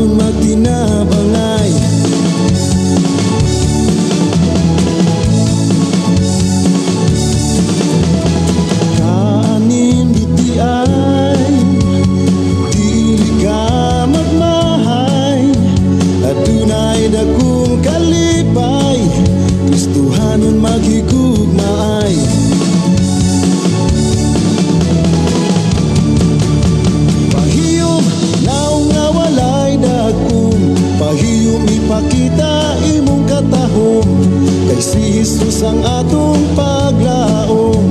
Kristohanon magtinabangay. Kaanin biti ay dili ka magmahay, adunay dakong kalipay, Kristohanon maghigugmaay. Pahiyom naong nga walay dagom, pahiyom ipakita imong katahom, kay si Jesus ang atong paglaom,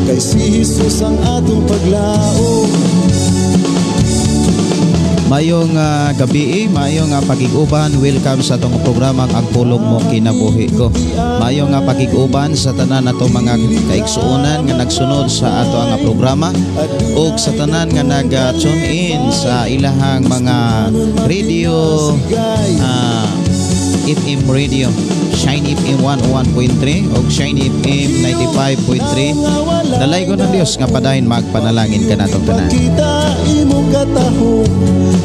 kay si Jesus ang atong paglaom. Mayong gabi, mayong pagig-uban, welcome sa atong programa Ang Pulong Mo Kinabuhi Ko. Mayong pagig-uban sa tanan atong mga kaigsuonan nga nagsunod sa ato ang programa ug sa tanan nga nag-tune in sa ilahang mga radio, FM radio, Shine FM 101.3 ug Shine FM 95.3. Dalaygon ng Dios nga padayon magpanalangin kanatong tanan. Kita imong katahom,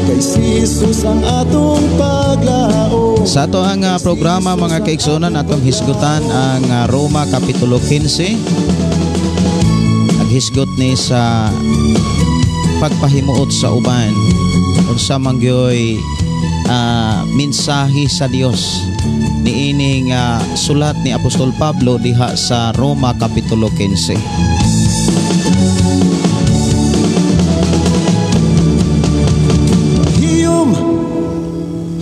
kay si Jesus ang atong paglaom. Sa ato ang programa mga kaigsuonan, atong hisgutan ang Roma Kapitulo 15. Naghisgot ni sa pagpahimuot sa uban, unsa man gyoy mensahe sa Dios niining sulat ni Apostol Pablo diha sa Roma Kapitulo 15. Pahiyom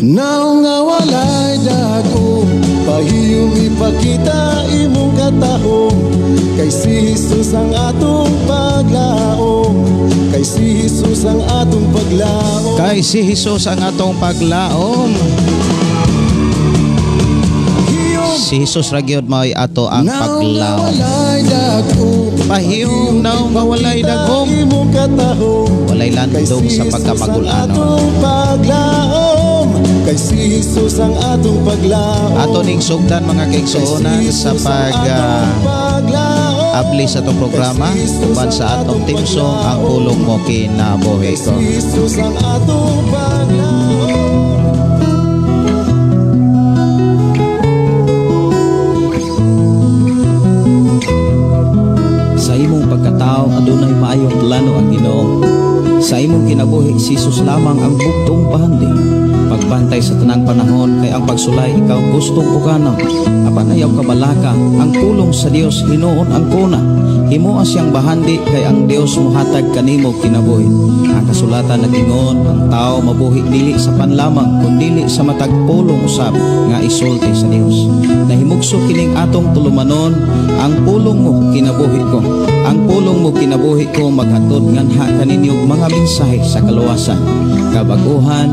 naong nga walay dagom, pahiyom ipakita imong katahom, kay si Jesus ang atong paglaom, kay si Jesus ang atong paglaom. Kay si Jesus ang atong paglaom. Si Jesus ra gyud mao'y ato ang paglaom. Pahiyom naong nga walay dagom, walay landong sa pagkamagulanon. Kay si Jesus ang atong paglaom. Ato ning sugdan mga kaigsuonan sa pag abli sa atong programa uban sa atong team song Ang Pulong Mo Kinabuhi Ko. Kay si Jesus ang atong paglaom. Sa imong pagkatao adunay maayong plano ang Ginoo. Sa imong kinabuhi si Jesus lamang ang bugtong pahandi. Pagbantay sa tanang panahon kay ang pagsulay ikaw gustong uganon. Apan ayaw kabalaka ang pulong sa Dios hinuon ang kuna. Himoa siyang bahandi kay ang Dios mohatag kanimo kinabuhi. Ang kasulatan nag-ingon ang tao mabuhi dili sa panlamang kundili sa matag pulong usab nga isulti sa Dios. Nahimugso kining atong tulumanon, ang pulong mo kinabuhi ko. Ang pulong mo kinabuhi ko maghatod nganha kaninyo mga mensahe sa kaluwasan, kabaguhan,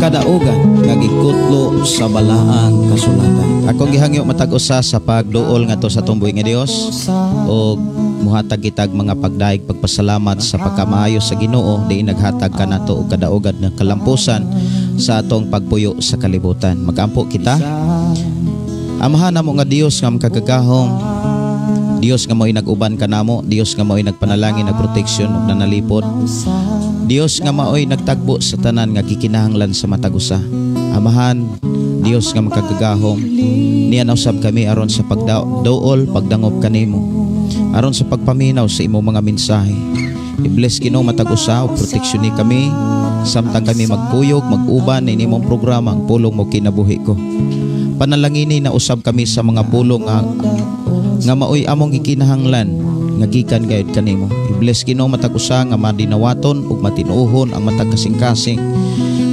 kadaugan nga gikutlo sa balaang kasulatan. Akong gihangyo matag usa sa pagduol ngadto sa tumbuhi nga Dios og muhatag kitag mga pagdaig pagpasalamat sa pagkamaayo sa Ginoo diin naghatag kanato og kadaugan nga kalampusan sa atong pagpuyo sa kalibutan. Magampo kita. Amahan namo nga Dios nga makagagahom, Dios nga mao'y nag-uban kanamo, Dios nga mao'y nagpanalangin, nagproteksyon ug nanalipod, Dios nga mao'y nagtagbo sa tanan nga gikinahanglan sa matag usa. Amahan, Dios nga makagagahom, niya nausab kami aron sa pagduol, pagdangop kanimo, aron sa pagpaminaw sa imong mga mensahe. I-bless Ginoo matag usa ug proteksyon ni kami samtang kami magkuyog, mag-uban ni imong programa Ang Pulong Mo Kinabuhi Ko. Panalangini na usab kami sa mga pulong nga maoy among gikinahanglan nga gikan gayud kanimo. I-bless Ginoo matag usa nga madinawaton ug matinuohon ang matag kasing-kasing,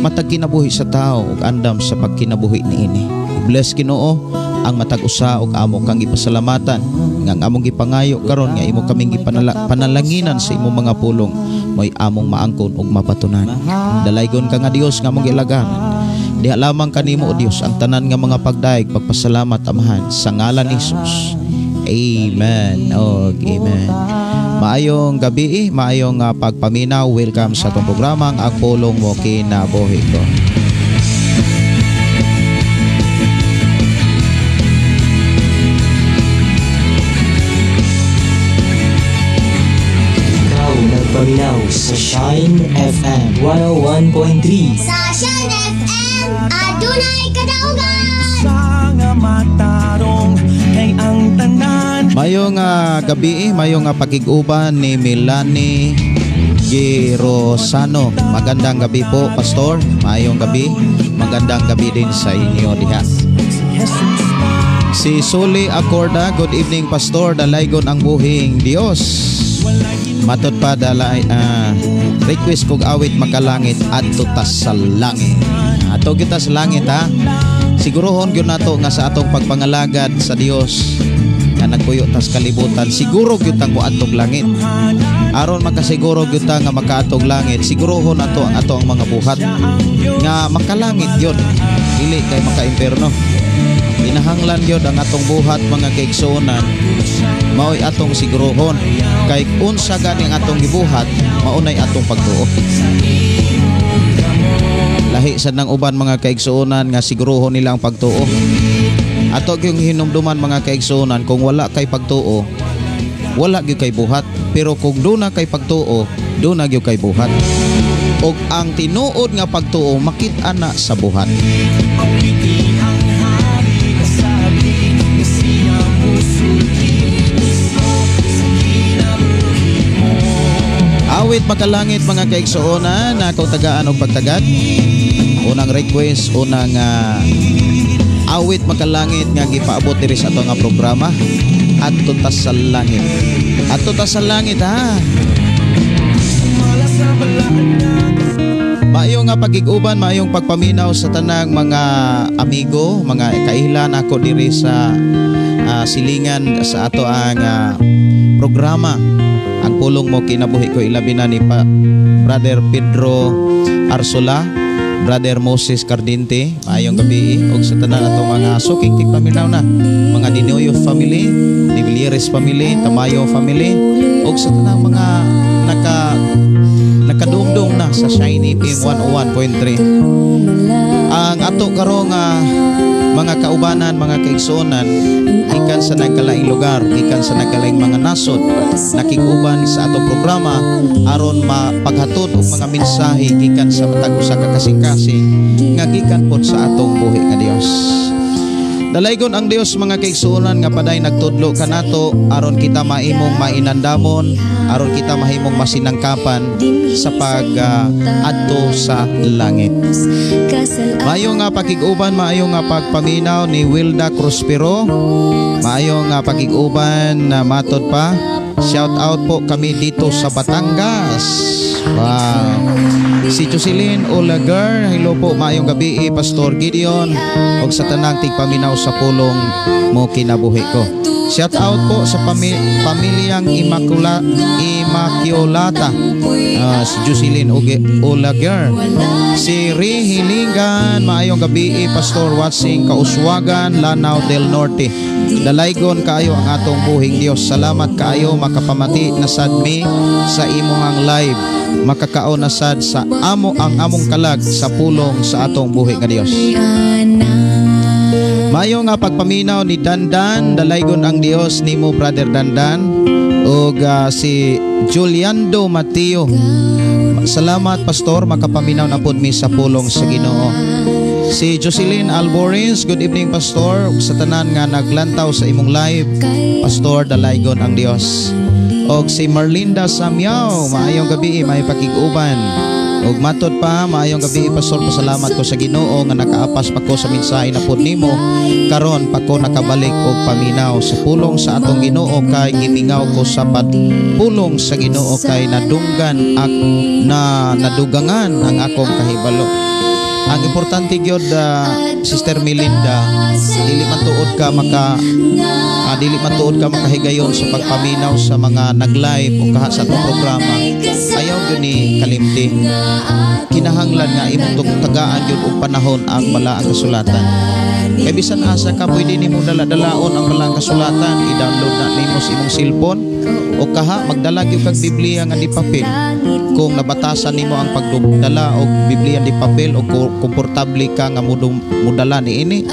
matag kinabuhi sa tao ug andam sa pagkinabuhi niini. I-bless Ginoo ang matag usa ug amo kang gipasalamatan nga ang among gipangayo karon nga imo kaming panalanginan sa imong mga pulong mo'y among maangkon ug mapatunan. Dalaygon ka nga Dios nga among gilaganan. Diha lamang kanimo o Dios ang tanan nga mga pagdaig pagpasalamat Amahan sa ngalan ni Jesus. Amen. Og amen. Maayong gabi, maayong pagpaminaw. Welcome sa atong programa Ang Pulong Mo Kinabuhi Ko. Ikaw nagpaminaw Sa Shine FM 101.3. Sa Shine FM, adunay kadaugan. Nga matarong kay ang tanan. Mayong gabi, mayong pakig-uban ni Melanie Girosano. Magandang gabi po, Pastor. Mayong gabi. Magandang gabi din sa inyo diha. Si Suli Acorda, good evening, Pastor. Dalaygon ang buhing Dios. Matod pa dalay request kog awit "Makalangit", "Adto ta sa langit". Adto kita sa langit, ha. Sigurohon gyud nato nga sa atong pagpangalagad sa Dios nga nagpuyo tas kalibutan, siguro gyud tang moadtog langit. Aron makasiguro gyud ta nga makaadtog langit, sigurohon nato ang ato ang mga buhat nga makalangit gyud, dili kay makaimpierno. Kinahanglan gyud ang atong buhat, mga kaigsuonan, mao'y atong sigurohon, kay unsa gani ang atong gibuhat, maunay atong pagtuo. Lahi sad ng uban, mga kaigsuonan, nga sigurohon nila ang pagtuo. Ato gyung hinumduman, mga kaigsuonan, kung wala kay pagtuo, wala gyud kay buhat, pero kung duna kay pagtuo, duna gyud kay buhat, ug ang tinuod nga pagtuo makit-an na sa buhat. Awiti ang hari kasabi nga siya musulti mismo sa kinabuhi mo. Awit "Makalangit", mga kaigsuonan, na akong tagaan og pagtagad. Unang request, unang awit "Makalangit" nga gipaabot diri sa ato nga programa. Adto ta sa langit. Adto ta sa langit, ha. Mala sa balaan nga. Maayo nga pagig-uban, maayong pagpaminaw sa tanang mga amigo, mga kailan ako diri sa silingan sa ato ang programa "Ang Pulong Mo Kinabuhi Ko", ilabi na ni pa, Brother Pedro Arsola, Brother Moses Cardinte, maayong gabi, ug sa tanan atong mga suking tigpaminaw na, mga Dinoyo family, De Villeres family, Tamayo family, ug sa tanang mga nakadumdum na sa Shine FM 101.3. Ang ato karong mga kaubanan, mga kaigsuonan, gikan sa nagkalaing lugar, gikan sa nagkalaing mga nasod, nakig-uban sa atong programa aron mapaghatod og mga mensahe gikan sa matag usa ka kasing-kasing nga gikan pod sa atong buhi nga Dios. Dalaygon ang Dios, mga kaigsuonan, nga paday nagtudlo kanato aron kita mahimong mainandamon, aron kita mahimong masinangkapan sa pag adto sa langit. Maayo nga pakig-uban, maayo nga pagpaminaw ni Wilda Cruspero. Maayo nga pakig-uban na matod pa. Shout out po kami dito sa Batangas. Wow. Si Jocelyn Olagar, hello po, maayong gabi, Pastor Gideon, ug sa tanang tigpaminaw sa "Pulong Mo Kinabuhi Ko". Shout out po sa pamilyang Immaculata. Si Jocelyn Olagar. Si Rihilingan, maayong gabi, Pastor, watching Kauswagan, Lanao del Norte. Dalaygon kaayo ang atong buhing Dios. Salamat kaayo, makapamati na sad mi sa imong live. Makakaon na sad sa amo ang among kalag sa pulong sa atong buhi nga Dios. Maayo nga pagpaminaw ni Dandan, dalaygon ang Dios nimo, Brother Dandan, ug si Juliando Mateo. Salamat, Pastor, makapaminaw na pud mi sa pulong sa Ginoo. Si Jocelyn Alborins, good evening, Pastor, ug sa tanan nga naglantaw sa imong live, Pastor, dalaygon ang Dios. Og si Marlinda Samyaw, maayong gabi, may pakig-uban. Og matod pa, maayong gabi, Pastor, pasalamat ko sa Ginoo nga nakaapas pa ko sa mensahe na pud nimo. Karon pa ko nakabalik og paminaw sa pulong sa atong Ginoo kay gimingaw ko sa pulong sa Ginoo kay nadunggan ak na nadugangan ang akong kahibalo. Ang importante gyud, Sister Melinda, dili man tuod ka makahigayon sa pagpaminaw sa mga nag-live o kaha sa atong programa. Ayaw gyud ni kalimti. Kinahanglan nga imong tagaan gyud og panahon ang balaang kasulatan. Kay bisan asa ka, pwede nimo dala-dalaon ang balaang kasulatan, i-download na nimo sa imong cellphone o kaha magdala gyud kag Biblia nga di papel. Kung nabatasan nimo ang pagdala og Biblia di papel o komportable ka nga mudala niini,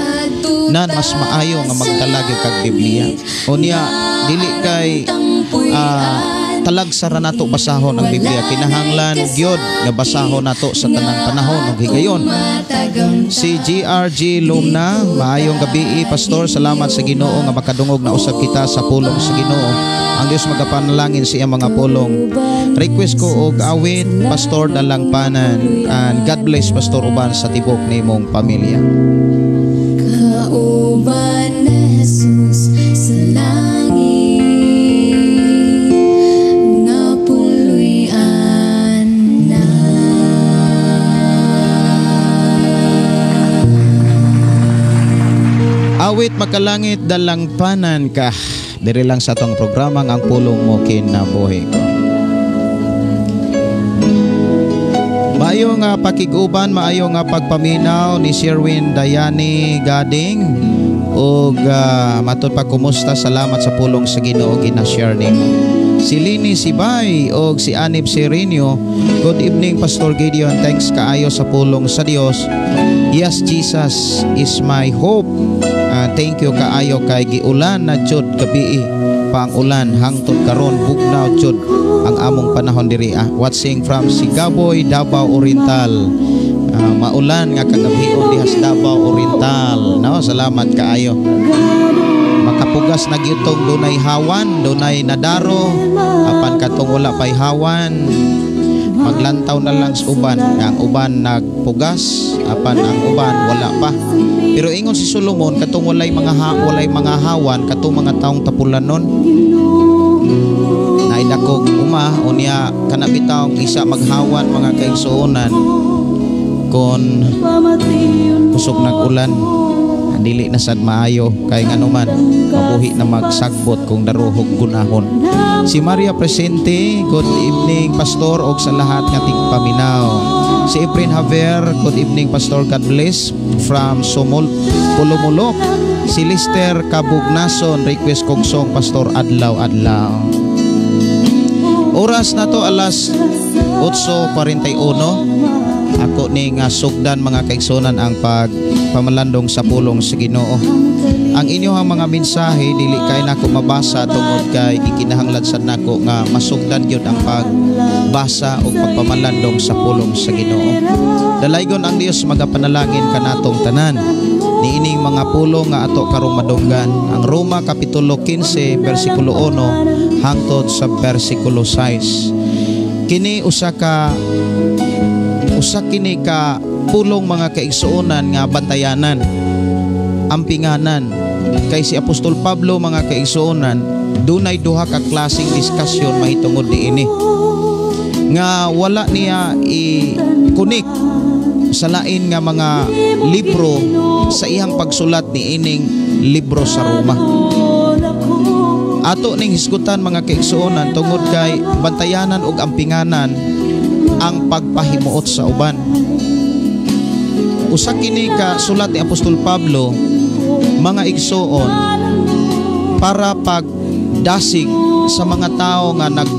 nan mas maayo nga magdala gyud kag Biblia. Unya dili kay Talagsa ra nato basahon ang Biblia. Kinahanglan gyud nga basahon nato sa tanang panahon ug higayon. Si GRG Lumna, maayong gabi, Pastor. Salamat sa Ginoo nga makadungog na usab kita sa pulong sa Ginoo. Ang Dios magapanalangin sa iyang mga pulong. Request ko og awit, Pastor, "Dalangpanan," and God bless, Pastor, uban sa tibok nimong pamilya. Kauban ni Jesus sa langit nga puloy-an na. Awit "Makalangit Dalangpanan Ka." Diri lang sa atong programa nga "Ang Pulong Mo Kinabuhi Ko." Maayo nga pakig-uban, maayo nga pagpaminaw ni Sherwin Dayani Gading ug matud pa kumusta, salamat sa pulong sa Ginoo gina-share nimo. Si Lini Sibay og si Anib Serenio, good evening, Pastor Gideon, thanks kaayo sa pulong sa Dios. Yes, Jesus is my hope. Thank you kaayo kay giulan na jud gabii pa ang ulan hangtod karon, bugnaw jud ang among panahon diri ah. Watching from Sigaboy, Davao Oriental. Maulan nga kagabhion diha sa Davao Oriental. No, salamat kaayo. Makapugas na gyud tong dunay hawan, dunay nadaro, apan katong wala pay hawan, maglantaw na lang sa uban. Nga ang uban nagpugas, apan ang uban wala pa. Pero ingon si Solomon, katong walay mga hawan, katong mga taong tapulanon, naidakog uma unya kana bitawng isa maghawan, mga kaigsuonan, kon kusog nag-ulan, dili na sad maayo kay nganuman mabuhi na magsagbot kung daruhog gunahon. Si Maria Presente, good evening, Pastor, og sa lahat nga tigpaminaw. Si Efren Javier, good evening, Pastor, God bless from Sumol, Pulumulok. Si Lister Kabugnason, request kog song, Pastor, "Adlaw Adlaw." Oras na to alas 8:41. Ako ni nga sugdan, mga kaigsunan, ang pagpamalandong sa pulong sa Ginoo. Ang inyong mga mensahe dili kay nako mabasa tungod kay gikinahanglan sad nako nga masugdan gyud ang pagbasa o pagpamalandong sa pulong sa Ginoo. Dalaygon ang Dios magapanalangin kanatong tanan. Niining mga pulong nga ato karong madunggan, ang Roma kapitulo 15 bersikulo 1 hangtod sa bersikulo 6. Kini usa kini ka pulong, mga kaigsuonan, nga bantayanan, ampinganan, kay si Apostol Pablo, mga kaigsuonan, dunay duha ka klaseng diskusyon mahitungod niini nga wala niya i-connect sa lain nga mga libro sa iyang pagsulat niining libro sa Roma. Ato ning hisgutan, mga kaigsuonan, tungod kay bantayanan ug ampinganan ang pagpahimuot sa uban. Usa kini ka sulat ni Apostol Pablo, mga igsuon, para pagdasig sa mga tao nga nag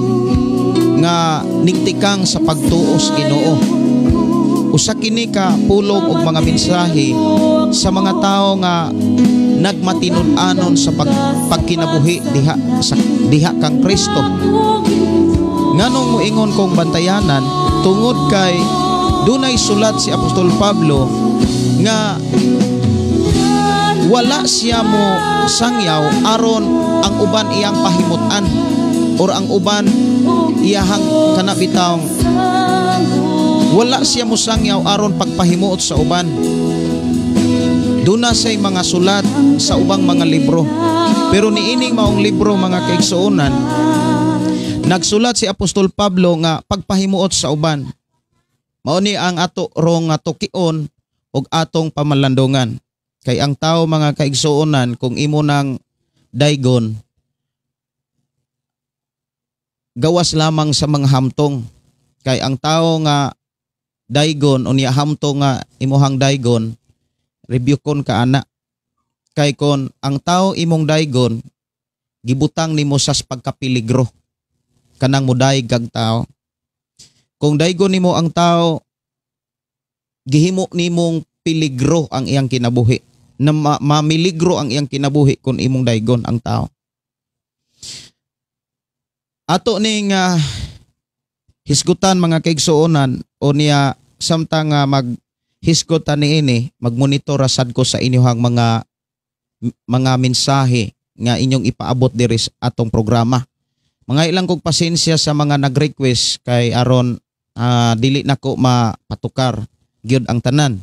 nga nigtikang sa pagtuo sa Ginoo. Usa kini ka pulong og mga mensahe sa mga tao nga nagmatinud-anon sa pagkinabuhi diha kang Kristo. Nganong moingon kong bantayanan? Tungod kay dunay sulat si Apostol Pablo nga wala siya mo sangyaw aron ang uban iyang pahimutan or ang uban iyahang kanabitawng wala siya mo sangyaw aron pagpahimuot sa uban. Duna siya'y mga sulat sa ubang mga libro. Pero niining maong libro, mga kaigsuonan, nagsulat si Apostol Pablo nga pagpahimuot sa uban. Mao ni ang ato rong nga tukion og atong pamalandungan. Kay ang tao, mga kaigsuonan, kung imo nang daygon, gawas lamang sa mga hamtong. Kay ang tao nga daygon unya hamtong nga imuhang daygon, rebuke ka ana. Kay kon ang tao imong daygon, gibutang nimo sa pagkapiligro kanang mudayeg kag tao. Kung daygon nimo ang tao, gihimo nimong piligro ang iyang kinabuhi. Na mamiligro ang iyang kinabuhi kung imong daygon ang tao. Ato ning hisgutan, mga kaigsuonan, o niya samtang maghisgutan niini, magmonitor ra sad ko sa inyong mga mensahe nga inyong ipaabot diri sa atong programa. Mga ilang kog pasensya sa mga nag-request kay aron dili nako mapatukar gyud ang tanan.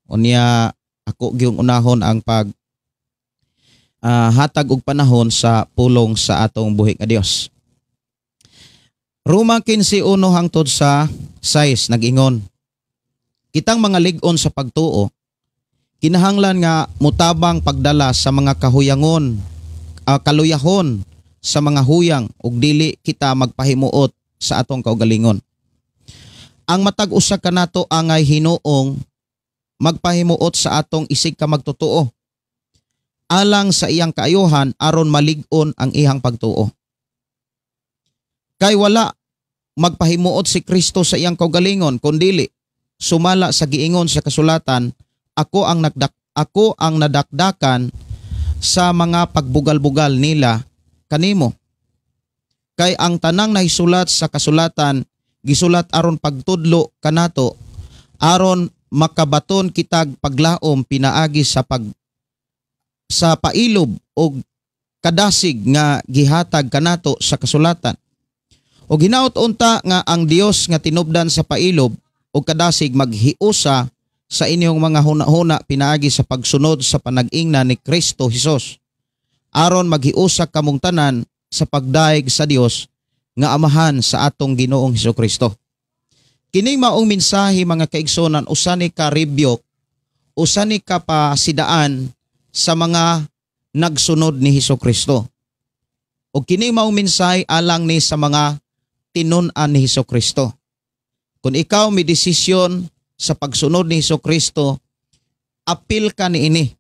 Unya ako gyung unahon ang pag hatag og panahon sa pulong sa atong buhi nga Dios. Roma 15:1 hangtod sa 6 nag-ingon: Kitang mga lig-on sa pagtuo, kinahanglan nga mutabang pagdala sa mga kahuyangon, kaluyahon sa mga huyang ug dili kita magpahimuot sa atong kaugalingon. Ang matag usa kanato angay hinuong magpahimuot sa atong isig ka magtotoo alang sa iyang kaayuhan aron malig-on ang iyang pagtuo. Kay wala magpahimuot si Kristo sa iyang kaugalingon kundili sumala sa giingon sa kasulatan, ako ang nadakdakan sa mga pagbugal-bugal nila kanimo. Kay ang tanang nahisulat sa kasulatan gisulat aron pagtudlo kanato, aron makabaton kitag paglaom pinaagi sa pailob og kadasig nga gihatag kanato sa kasulatan. Og hinaot unta nga ang Dios nga tinubdan sa pailob og kadasig maghiusa sa inyong mga huna-huna pinaagi sa pagsunod sa panag-ingna ni Kristo Hesus, aron maghiusa kamong tanan sa pagdaig sa Dios nga Amahan sa atong Ginoong Hesukristo. Kining maong mensahe, mga kaigsunan, usa ni ka rebuke, usa ni ka pasidaan sa mga nagsunod ni Hesukristo. O kini maong mensahe alang ni sa mga tinun-an ni Hesukristo. Kung ikaw may desisyon sa pagsunod ni Hesukristo, apil ka niini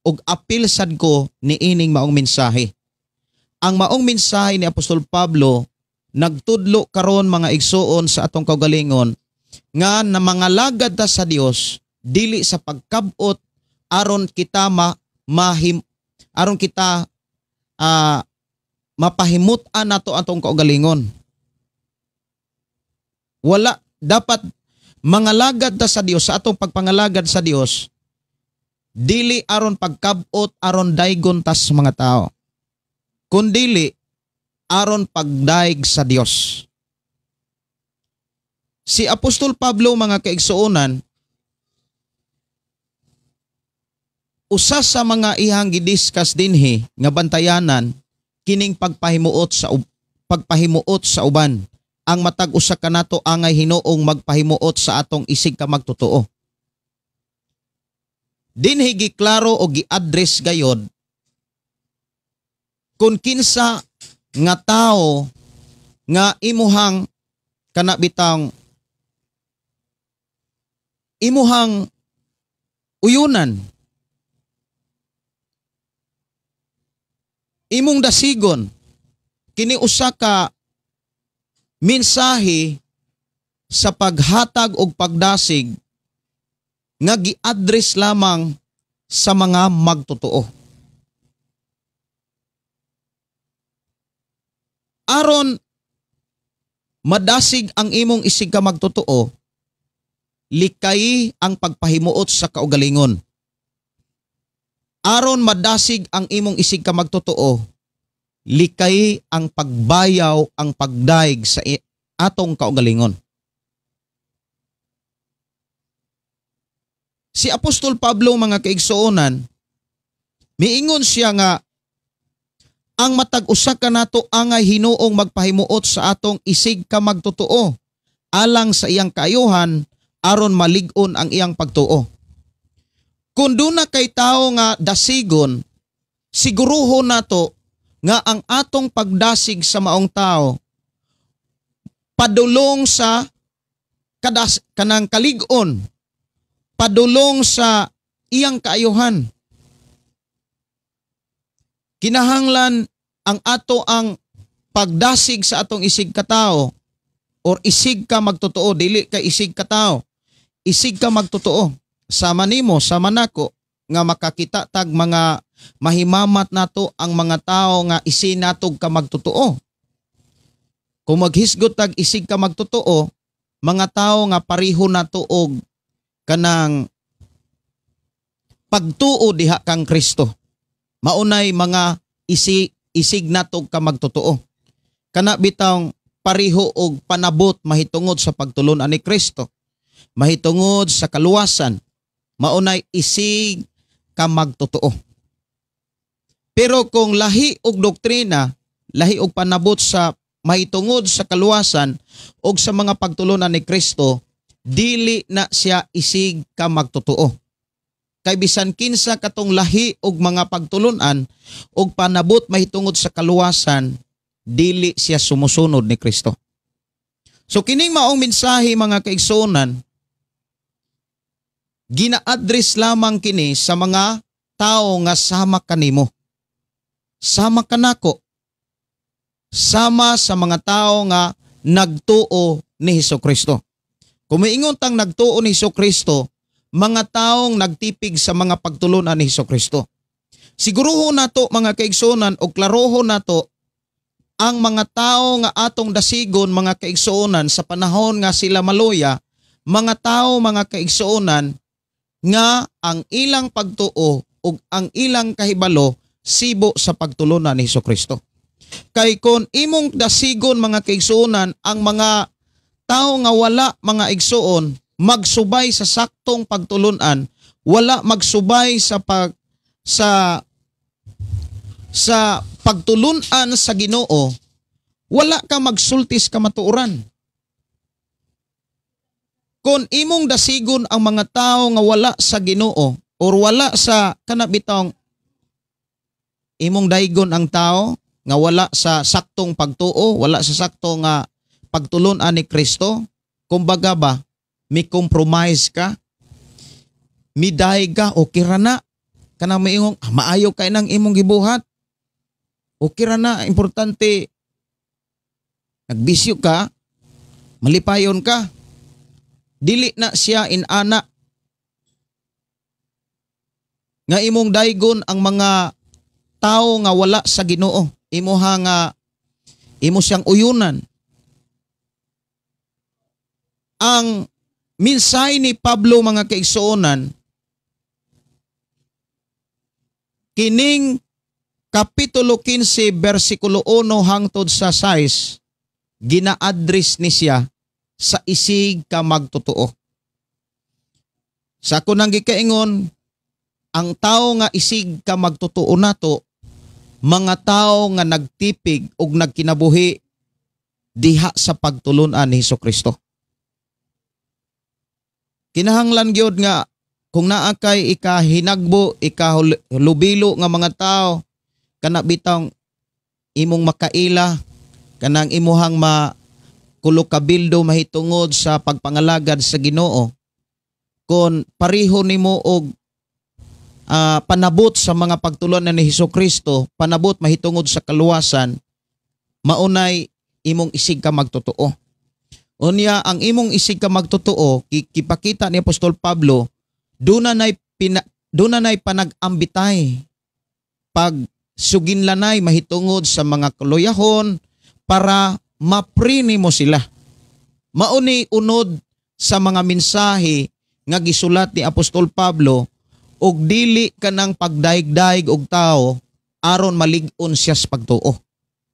ug apil sad ko niining maong mensahe. Ang maong mensahe ni Apostol Pablo nagtudlo karon, mga igsuon, sa atong kaugalingon nga na mangalagad ta sa Dios dili sa pagkabot aron kita ma mahim aron kita mapahimut-an nato atong kaugalingon. Wala, dapat mangalagad ta sa Dios, sa atong pagpangalagad sa Dios dili aron pagkabot, aron daygon tas mga tao, kundili aron pagdaig sa Dios. Si Apostol Pablo, mga kaigsuonan, usa sa mga ihang gidiscuss dinhi nga bantayanan kining pagpahimuot sa uban. Ang matag usa kanato angay hinuong magpahimuot sa atong isig ka magtotoo. Dinhi giklaro o gi-address gayod kung kinsa nga tao nga imuhang kana bitang imuhang uyunan, imong dasigon. Kini usa ka mensahe sa paghatag og pagdasig nga gi-address lamang sa mga magtotoo. Aron madasig ang imong isig ka magtotoo, likay ang pagpahimuot sa kaugalingon. Aron madasig ang imong isig ka magtotoo, likay ang pagbayaw, ang pagdaig sa atong kaugalingon. Si Apostol Pablo, mga kaigsuonan, miingon siya nga ang matag usa kanato angay hinuong magpahimuot sa atong isig ka magtotoo alang sa iyang kaayuhan aron malig-on ang iyang pagtuo. Kung duna kay tao nga dasigon, siguruhon nato nga ang atong pagdasig sa maong tao padulong sa kanang kalig-on, padulong sa iyang kaayuhan. Kinahanglan ang ato ang pagdasig sa atong isig katao or isig ka magtotoo, dili ka isig katao, isig ka magtotoo. Sama nimo, sama nako nga makakita tag mga mahimamat nato ang mga tao nga isinatog ka magtotoo. Kung maghisgot tag isig ka magtotoo, mga tao nga pareho nato og kanang pagtuo diha kang Kristo. Maunay mga isig nato ka magtotoo. Kana bitawng pareho og panabot mahitungod sa pagtulon-an ni Kristo, mahitungod sa kaluwasan, maunay isig ka magtotoo. Pero kung lahi og doktrina, lahi og panabot sa mahitungod sa kaluwasan og sa mga pagtulunan ni Kristo, dili na siya isig ka magtotoo. Kay bisan kinsa katong lahi og mga pagtulunan og panabot mahitungod sa kaluwasan, dili siya sumusunod ni Kristo. So kining maong mensahe, mga kaigsuonan, gina-address lamang kini sa mga tao nga sama kanimo. Sama kanako. Sama sa mga tao nga nagtuo ni Hesus Kristo. Kung miingon tang nagtuo ni Hesus Kristo, mga taong nagtipig sa mga pagtulunan ni Hesus Kristo. Siguruho nato, mga kaigsuonan, o klaroho nato ang mga tao nga atong dasigon, mga kaigsuonan, sa panahon nga sila maluya, mga tao, mga kaigsuonan, nga ang ilang pagtuo ug ang ilang kahibalo sibo sa pagtulunan ni Hesus Kristo. Kay kon imong dasigon, mga kaigsuonan, ang mga tao nga wala, mga igsuon, magsubay sa saktong pagtulunan, wala magsubay sa pag sa sa pagtulunan sa Ginoo, wala ka magsultis kamatuoran. Kung imong dasigon ang mga tao nga wala sa Ginoo or wala sa kana bitong imong daygon ang tao nga wala sa saktong pagtuo, wala sa sakto nga pagtulunan ni Kristo, kumbaga ba, mi compromise ka, midayeg ka, okay ra na. Kanang miingong, ah, maayo kay nang imong gibuhat. Okay ra na, importante, nagbisyo ka, malipayon ka. Dili na siya inana nga imong daygon ang mga tao nga wala sa Ginoo. Imuha nga imo siyang uyunan. Ang mensahe ni Pablo, mga kaigsuonan, kining Kapitulo 15 versikulo 1 hangtod sa 6, gina-address ni siya sa isig ka magtotoo. Sa ako nang gikaingon, ang tao nga isig ka magtotoo nato, mga tao nga nagtipig og nagkinabuhi diha sa pagtulunan ni Hesus Kristo. Kinahanglan gyud nga kung naa kay ikahinagbo, ikalubilo nga mga tao, kana bitang imong makaila, kanang imuhang ma kulokabildo mahitungod sa pagpangalagad sa Ginoo, kon pareho nimo og panabot sa mga pagtulunan ni Hesus Kristo, panabot mahitungod sa kaluwasan, maunay imong isig ka magtotoo. Unya ang imong isig ka magtotoo, kipakita ni Apostol Pablo, duna nay panag-ambitay pag suginlanay mahitungod sa mga kaluyahon para maprini mo sila. Mauni unod sa mga mensahe nga gisulat ni Apostol Pablo og dili kanang pagdaig-daig og tao aron malig-on siya sa pagtuo.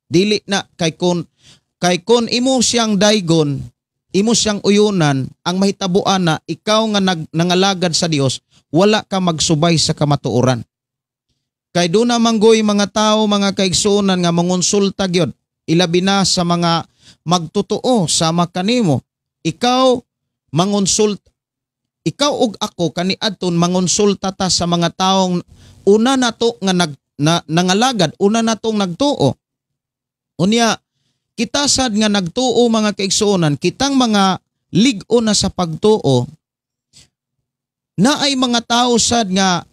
Dili na kay kon imo siyang daygon, imo siyang uyunan, ang mahitabuan na ikaw nga nangalagad sa Dios, wala ka magsubay sa kamatuoran. Kay doon na manggoy mga tao, mga kaigsuonan, nga mangonsulta gyud, ilabi na sa mga magtotoo sama kanimo. Ikaw mangonsulta, ikaw ug ako kaniadton mangonsulta ta sa mga taong una nato nga nangalagad, una natong nagtuo. Unya kita sad nga nagtuo, mga kaigsuonan, kitang mga lig-o na sa pagtuo, na ay mga tao sad nga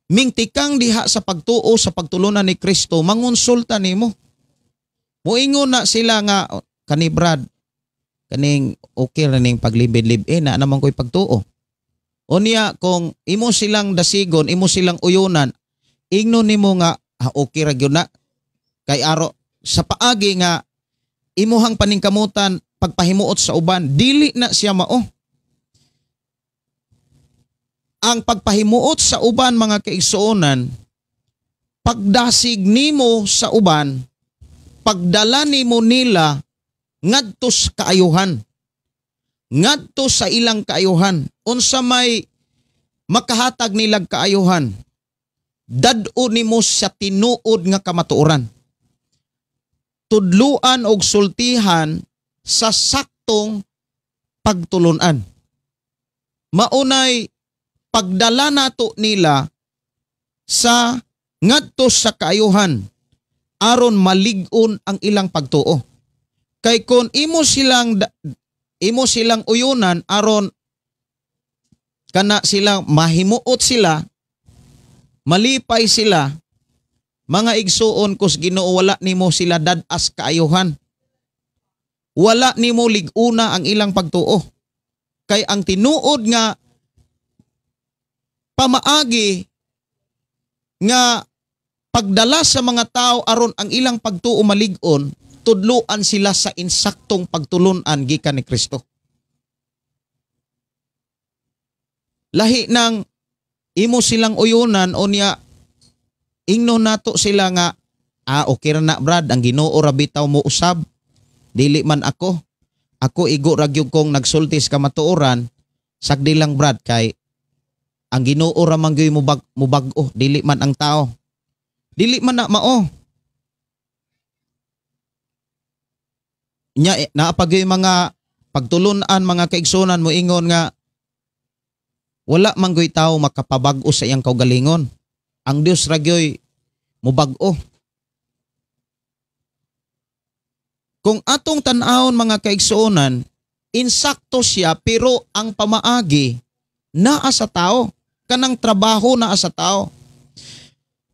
mingtikang diha sa pagtuo sa pagtulunan ni Kristo, mangonsulta nimo. Moingon na sila nga, "Oh, kani Brad, kaning okay ra ning paglibid-libin na naman ko'y pagtuo." Unya kung imo silang dasigon, imo silang uyunan, ingnon nimo nga, ah, okay ra gyud na kay aro sa paagi nga Imuhang paningkamutan pagpahimuot sa uban, dili na siya mao. Ang pagpahimuot sa uban, mga kaigsuonan, pagdasig nimo sa uban, pagdala nimo nila ngadto sa kaayuhan, ngadto sa ilang kaayuhan. Unsa may makahatag nilag kaayuhan? Dad-o nimo sa tinuod nga kamatuoran. Tudluan og sultihan sa saktong pagtulunan. Maunay pagdala nato nila sa ngadto sa kaayuhan aron malig-on ang ilang pagtuo. Kay kon imo silang uyunan aron kana sila mahimuot sila, malipay sila, mga igsuon kus Ginoo, wala nimo sila dad-as kaayuhan. Wala nimo lig-una ang ilang pagtuo. Kay ang tinuod nga pamaagi nga pagdala sa mga tao aron ang ilang pagtuo malig-on, tudluan sila sa insaktong pagtulunan gikan ni Kristo. Lahi nang imo silang uyunan o niya ingno nato sila nga okay ra na brad, ang Ginoo ra bitaw mo usab, dili man ako. Ako igo ra gyud kong nagsulti sa kamatuoran, sagdi lang brad kay ang Ginoo ra man gyud mubag-o, dili man ang tao. Dili man na mao. Nya naapagyoy mga pagtulunan, mga kaigsunan mo ingon nga wala man gyoy tao makapabag-o sa iyang kaugalingon. Ang Dios ra gyoy mubag-o. Kung atong tan-awon, mga kaigsuonan, insakto siya pero ang pamaagi naa sa tao, kanang trabaho naa sa tao.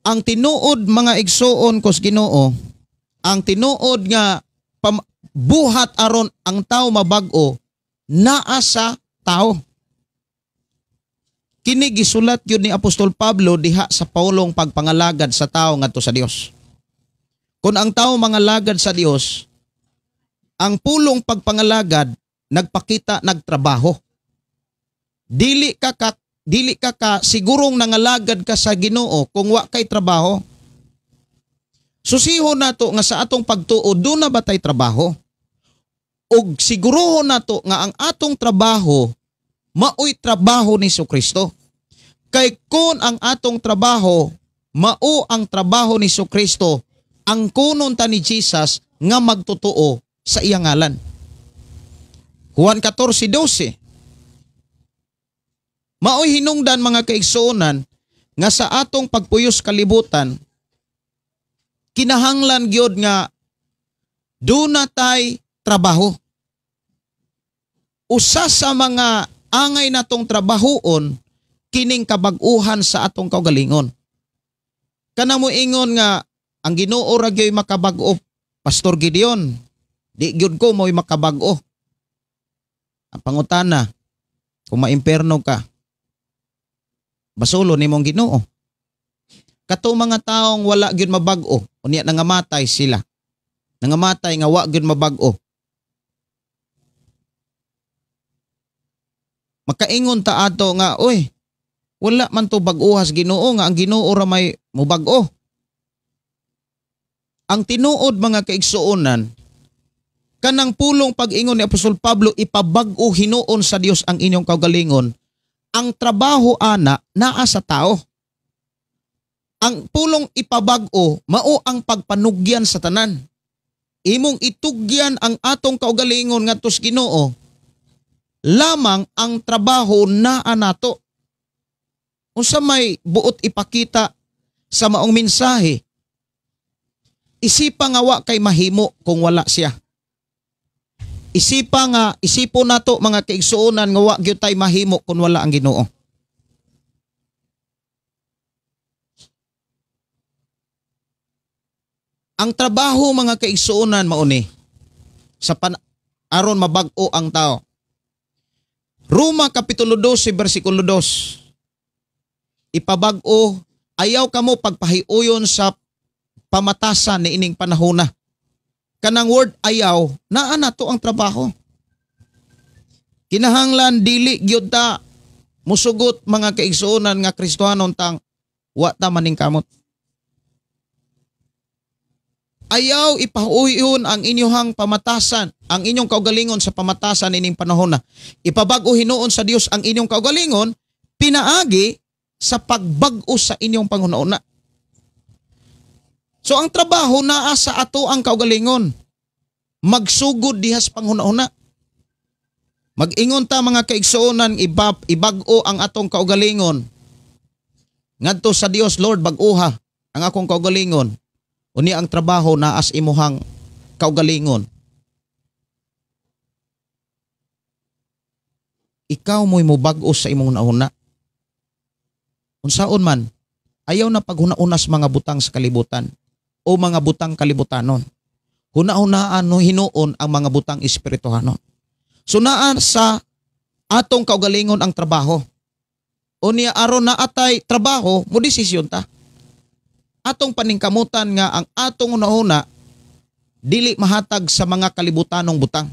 Ang tinuod, mga igsuon kos Ginoo, ang tinuod nga buhat aron ang tao mabag-o naa sa tao. Kini gisulat yun ni Apostol Pablo diha sa paulong pagpangalagad sa tao ngadto sa Dios. Kung ang tao mangalagad sa Dios, ang pulong pagpangalagad nagpakita nagtrabaho. Dili ka sigurong nangalagad ka sa Ginoo kung wa kay trabaho. Susiho nato nga sa atong pagtuo do na ba tay trabaho? Og siguruho nato nga ang atong trabaho maoy trabaho ni Kristo. Kay kun ang atong trabaho mao ang trabaho ni Kristo, ang kunon ta ni Jesus nga magtotoo sa iyang ngalan. Juan 14:12. Maoy hinungdan, mga kaigsuonan, nga sa atong pagpuyos kalibutan kinahanglan gyud nga duna tay trabaho. Usa sa mga angay natong trabahoon kining kabag-uhan sa atong kaugalingon. Kana mo ingon nga ang Ginoo ra gyoy makabag-o, Pastor Gideon, di gyud ko mo'y makabag-o. Ang pangutana, kung maimperno ka, basulo nimong Ginoo. Kato mga taong wala gyud mabag-o, unya nangamatay sila. Nangamatay nga wa gyud mabag-o. Makaingon ta ato nga, oy, wala man to bag-ohas Ginoo nga ang Ginoo ra may mubag-o. Ang tinuod, mga kaigsuonan, kanang pulong pag-ingon ni Apostol Pablo, ipabag-o hinuon sa Dios ang inyong kaugalingon. Ang trabaho ana naa sa tao. Ang pulong ipabag-o mao ang pagpanugyan sa tanan. Imong itugyan ang atong kaugalingon ngadto sa Ginoo, lamang ang trabaho naa nato. Unsa may buot ipakita sa maong mensahe? Isipa nga wa kay mahimo kung wala siya. Isipa nga isipo nato, mga kaigsuonan, nga wa gyud tay mahimo kung wala ang Ginoo. Ang trabaho, mga kaigsuonan, mao ni sa aron mabag-o ang tao. Roma Kapitulo 12 versikulo 2. Ipabag-o, ayaw kamo pagpahiuyon sa pamatasan ni ining panahona. Kanang word ayaw, naa na to ang trabaho. Kinahanglan dili gyud ta musugot mga kaigsuonan nga Kristohanon tang wa ta maningkamot. Ayaw ipahuyon ang inyuhang pamatasan, ang inyong kaugalingon sa pamatasan ining panahon na. Ipabag-o hinuon sa Dios ang inyong kaugalingon pinaagi sa pagbag-o sa inyong panghuna-una. So ang trabaho naa sa ato ang kaugalingon. Magsugod diha sa panghuna-una. Mag-ingon ta mga kaigsuonan, ibag-o ang atong kaugalingon. Ngadto sa Dios, Lord, bag-oha ang akong kaugalingon. Unya ang trabaho naa sa imuhang kaugalingon. Ikaw mo'y mobag-o sa imong nauna. Unsaon man, ayaw na paghuna-una sa mga butang sa kalibutan o mga butang kalibutanon. Huna-hunaan no hinuon ang mga butang espirituhanon. So naa sa atong kaugalingon ang trabaho. Unya aron na atay trabaho, mo desisyon ta. Atong paningkamutan nga ang atong hunahuna dili mahatag sa mga kalibutanong butang.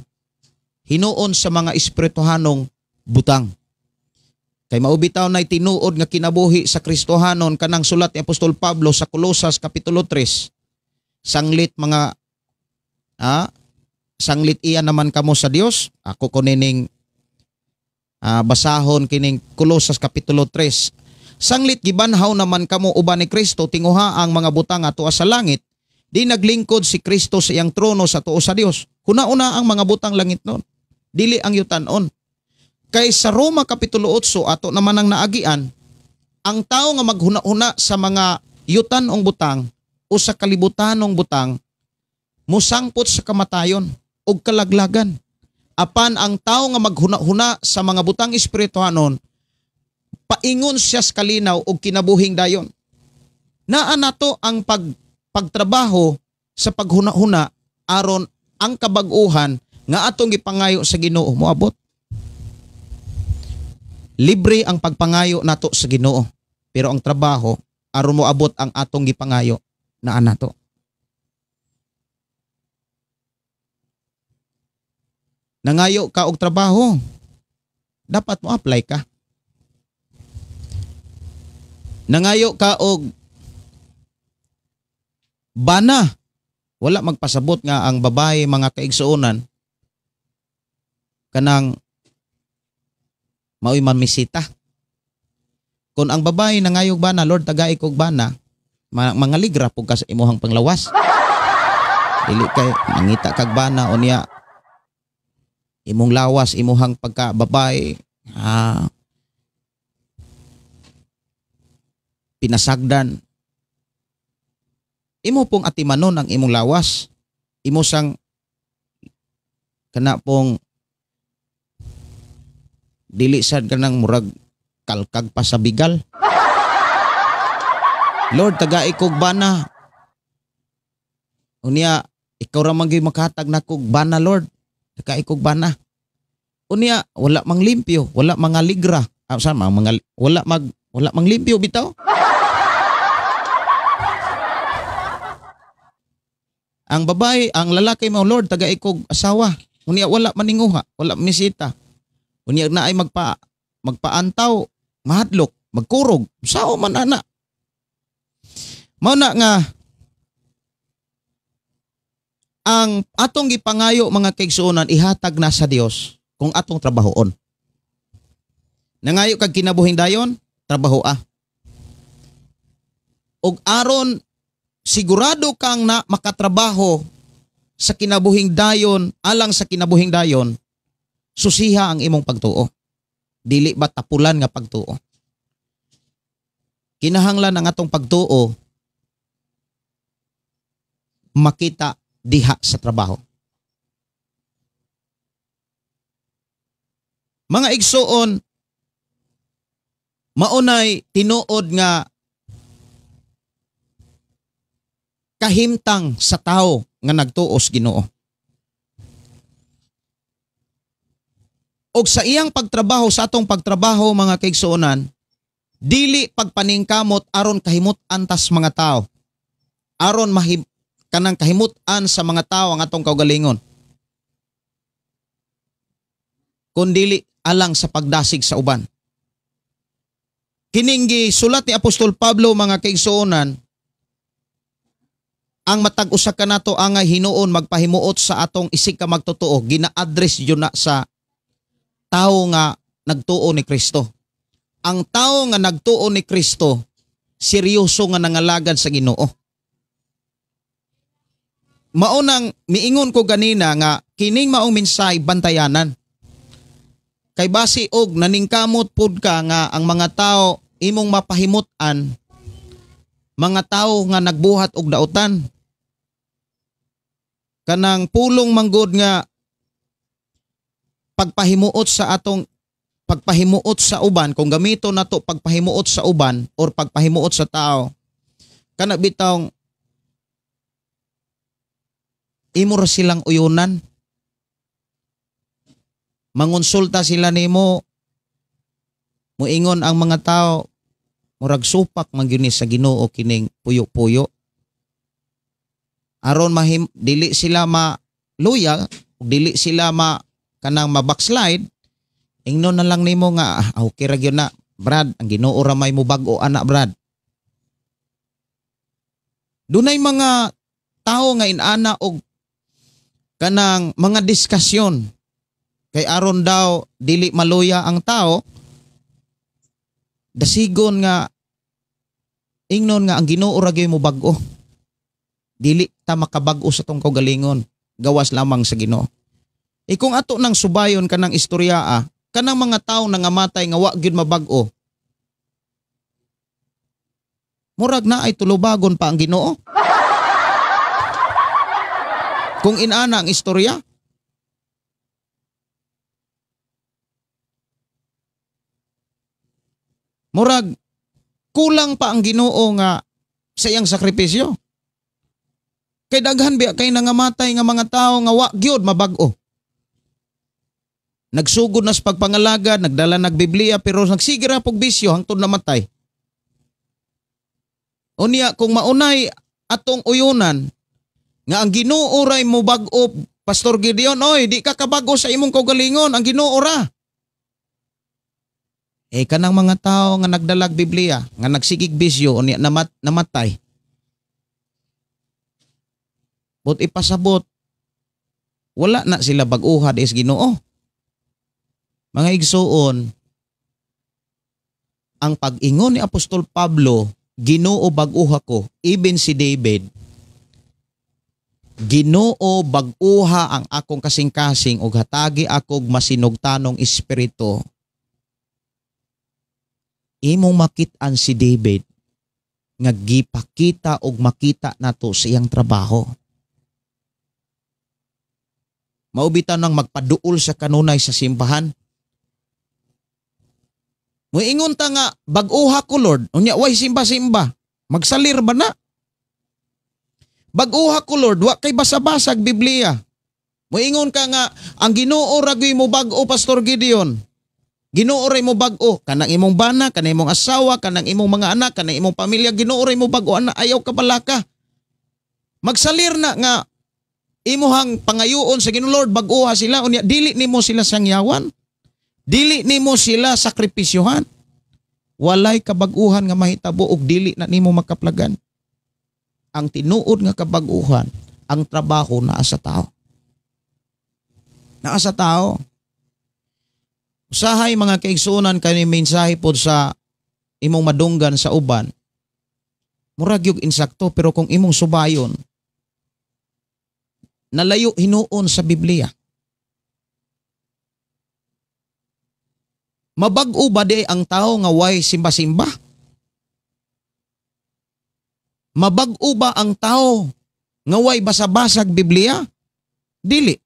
Hinuon sa mga espirituhanong butang. Kay maubitaw na'y tinuod nga kinabuhi sa Kristohanon kanang sulat ni Apostol Pablo sa Kolosas Kapitulo 3. Sanglit mga sanglit iya naman kamo sa Dios. Ako ko nining basahon kining Kolosas Kapitulo 3. Sanglit gibanhaw naman kamo uban ni Kristo, tinguha ang mga butang ato sa langit, di naglingkod si Kristo sa iyang trono sa tuo sa Dios. Huna-una ang mga butang langit nun, dili ang yutanon. Kay sa Roma Kapitulo 8 ato naman ang naagian, ang tao nga maghuna-una sa mga yutanong butang o sa kalibutanong butang, musangpot sa kamatayon o kalaglagan. Apan ang tao nga maghuna-huna sa mga butang espirituhanon, paingon siya sa kalinaw o kinabuhing dayon. Naa nato ang pagtrabaho sa paghuna-huna aron ang kabag-uhan nga atong gipangayo sa Ginoo moabot. Libre ang pagpangayo nato sa Ginoo, pero ang trabaho aron moabot ang atong gipangayo naa nato. Nangayo ka og trabaho, dapat mo apply ka. Nangayo ka og bana, wala magpasabot nga ang babae mga kaigsuonan kanang mao'y mamisita. Kung ang babae nangayog bana, Lord tagay kog bana, mangaligra pug ka sa imuhang panglawas. Dili kay mangita kag bana unya imong lawas, imuhang pagka babae, pinasagdan. Imo pong atimanon ang imong lawas. Imo sang kana pong dili sad kanang murag kalkag pa sa bigal. Lord, tagai kog bana. Unya, ikaw ra man gyud makahatag nakog bana, Lord. Tagai kog bana. Unya, wala mang limpyo, wala mga ligra. Sama mga wala mang limpyo bitaw. Ang babae, ang lalaki mo, Lord, tagai kog asawa. Unya wala maninguha, wala misita. Unya na ay magpaantaw, mahadlok, magkurog, sao man ana. Mao na nga ang atong gipangayo mga kaigsuonan ihatag na sa Dios kung atong trabahoon. Nangayo kag kinabuhing dayon, trabaho ah. Og aron sigurado kang na makatrabaho sa kinabuhing dayon, alang sa kinabuhing dayon, susiha ang imong pagtuo. Dili ba tapulan nga pagtuo? Kinahanglan ang atong pagtuo makita diha sa trabaho. Mga igsuon, maunay tinuod nga kahimtang sa tao nga nagtuos Ginoo. Og sa iyang pagtrabaho, sa atong pagtrabaho mga kaigsuonan, dili pagpaningkamot aron kahimut antas mga tao. Aron kanang kahimutan sa mga tao ang atong kaugalingon, kun dili alang sa pagdasig sa uban. Kining gisulat ni Apostol Pablo, mga kaigsuonan, ang matag usa kanato angay hinuon magpahimuot sa atong isig ka magtotoo, gina-address yun na sa tao nga nagtuo ni Kristo. Ang tao nga nagtuo ni Kristo, seryoso nga nangalagad sa Ginoo. Maunang miingon ko ganina nga kining maong mensahe bantayanan. Kay basi og naningkamot pud ka nga ang mga tao imong mapahimutan, mga tao nga nagbuhat og dautan. Kanang pulong manggod nga pagpahimuot sa atong pagpahimuot sa uban, kung gamito nato pagpahimuot sa uban or pagpahimuot sa tao, kana bitawng imo ra silang uyunan. Mangonsulta sila nimo, muingon ang mga tao, murag supak man gyud ni sa Ginoo kining puyo-puyo. Aron dili sila ma-loyal, dili sila ma kanang ma-backslide, ingnon na lang nimo nga okay ra gyud na, Brad, ang Ginoo ra may mobag-o ana, Brad. Dunay mga tao nga inana og kanang mga diskusyon kay aron daw dili maluya ang tao, dasigon nga ingnon nga ang Ginoo ra gyud mobag-o. Dili ta makabag-o sa tong kaugalingon, gawas lamang sa Ginoo. E kung ato nang subayon kanang istorya, kanang mga tao nangamatay nga wa gyud mabag-o, murag na ay tulubagon pa ang Ginoo. Kung inana ang istorya, murag kulang pa ang Ginoo nga sa iyang sakripisyo. Kay daghan biya kay nangamatay nga mga tao nga wa gyud mabag-o. Nagsugod na sa pagpangalagad, nagdala nag Biblia, pero nagsige ra pog bisyo hangtod namatay. Unya kung maunay atong uyunan nga ang Ginoo ray mobag-o, Pastor Gideon, oy, di ka kabag-o sa imong kaugalingon, ang Ginoo ra. Eh kanang mga tao nga nagdalag Biblia, nga nagsigig bisyo, unya namatay. But ipasabot, wala na sila bag-uha is Ginoo. Mga igsuon, ang pag-ingon ni Apostol Pablo, Ginoo bag-uha ko, even si David, Ginoo bag-uha ang akong kasing-kasing ug hatagi akog masinugtanong espiritu. Imong makit-an si David nga gipakita og makita nato sa iyang trabaho. Maubitan nang magpaduol sa kanunay sa simbahan. Muingon ta nga bag-uha ko Lord, unya way simba-simba, magsalir ba na? Bag-uha ko Lord, wa kay basa-basag Biblia. Muingon ka nga ang Ginoo ra gyud mo bag-o, Pastor Gideon. Ginoo ray mo bag-o, kanang imong bana, kanang imong asawa, kanang imong mga anak, kanang imong pamilya, Ginoo ray mo bag-o ana, ayaw ka balaka. Magsalir na nga imuhang pangayuon sa Ginoo, Lord, bag-uha sila, unya dili nimo sila sangyawan. Dili nimo sila sakripisyohan. Walay kabag-uhan nga mahitabo og dili na nimo makaplagan. Ang tinuod nga kabag-uhan, ang trabaho naa sa tao. Naa sa tao. Usahay mga kaigsuonan, kani mensahe pod sa imong madunggan sa uban. Murag yung insakto, pero kung imong subayon, nalayo hinuon sa Biblia. Mabag-o ba di ang tao nga way simba-simba? Mabag-o ba ang tao nga way basa-basag Biblia? Dili.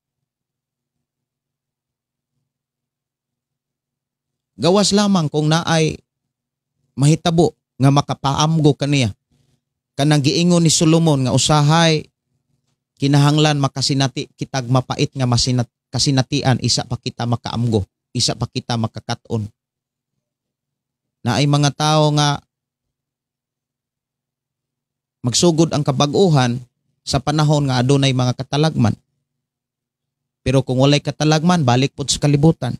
Gawas lamang kung naay mahitabo nga makapaamgo kaniya. Kanang giingon ni Solomon nga usahay kinahanglan makasinati kitag mapait nga kasinatian, isa pa kita makaamgo, isa pa kita makakaton. Naay mga tao nga magsugod ang kabag-uhan, Sa panahon nga adunay mga katalagman. Pero kung walay katalagman, balik pod sa kalibutan.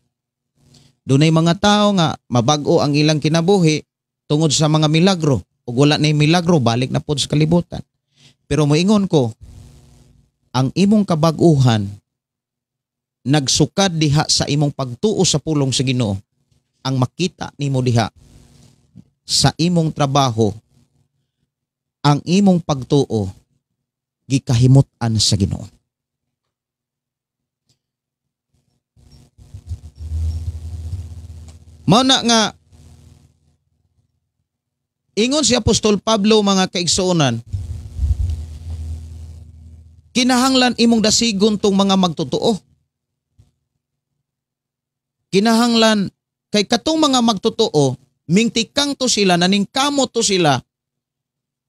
Dunay mga tao nga mabag-o ang ilang kinabuhi tungod sa mga milagro. Ug wala na milagro, balik na pod sa kalibutan. Pero moingon ko, ang imong kabag-uhan nagsukad diha sa imong pagtuo sa pulong sa Ginoo. Ang makita nimo diha sa imong trabaho, ang imong pagtuo gikahimut-an sa Ginoo. Mao na nga ingon si Apostol Pablo, mga kaigsuonan, kinahanglan imong dasigon tong mga magtotoo. Kinahanglan kay katong mga magtotoo, mingtikang to sila, naningkamot to sila,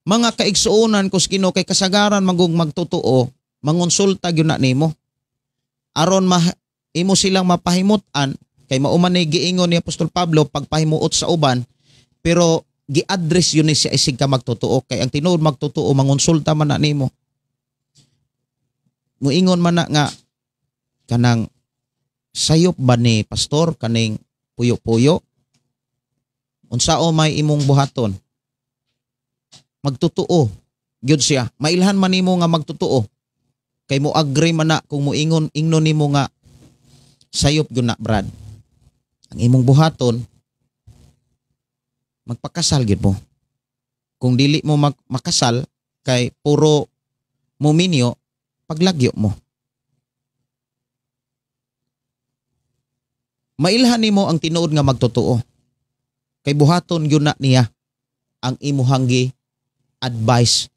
mga kaigsuonan kus Ginoo, kay kasagaran magong magtotoo, mangonsulta gyud na nimo. Aron imo silang mapahimut-an, kay mao man ni giingon ni Apostol Pablo pagpahimuot sa uban, pero gi-address yun ni siya isig ka magtotoo, kay ang tinuod magtotoo mangonsulta man na nimo. Muingon man na nga kanang sayop ba ni pastor kaning puyo-puyo, unsao may imong buhaton? Magtotoo gyud siya. Mailhan man nimo nga magtotoo, kay mo agree man na kung moingon ingnon nimo nga sayop gyud na, brad. Ang imong buhaton, magpakasal gyud mo. Kung dili mo makasal kay puro muminyo, paglagyo mo. Mailhan nimo ang tinuod nga magtotoo. Kay buhaton gyud na niya ang imuhang gi-advice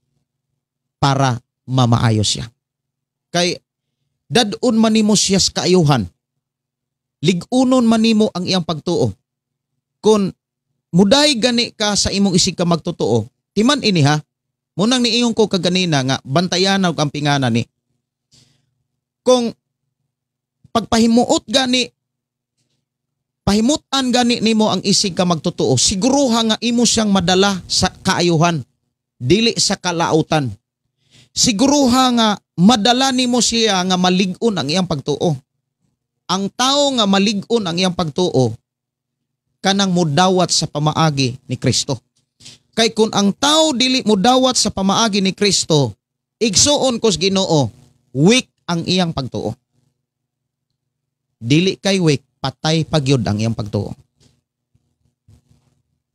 para mamaayos siya. Kay dad-on man nimo siya sa kaayuhan. Lig-unon man nimo ang iyang pagtuo. Kung muday gani ka sa imong isig ka magtotoo, timan ini ha. Munang niingon ko kaganina nga bantayan og ang pingana ni. Kung pagpahimuot gani, pahimutan gani nimo ang isig ka magtotoo, siguruha nga imo siyang madala sa kaayuhan, dili sa kalautan. Siguruha nga madala nimo siya nga malig-on ang iyang pagtuo. Ang tao nga malig-on ang iyang pagtuo, kanang mudawat sa pamaagi ni Kristo. Kay kung ang tao dili mudawat sa pamaagi ni Kristo, igsuon kos Ginoo, weak ang iyang pagtuo. Dili kay weak, patay pagyud ang iyang pagtuo.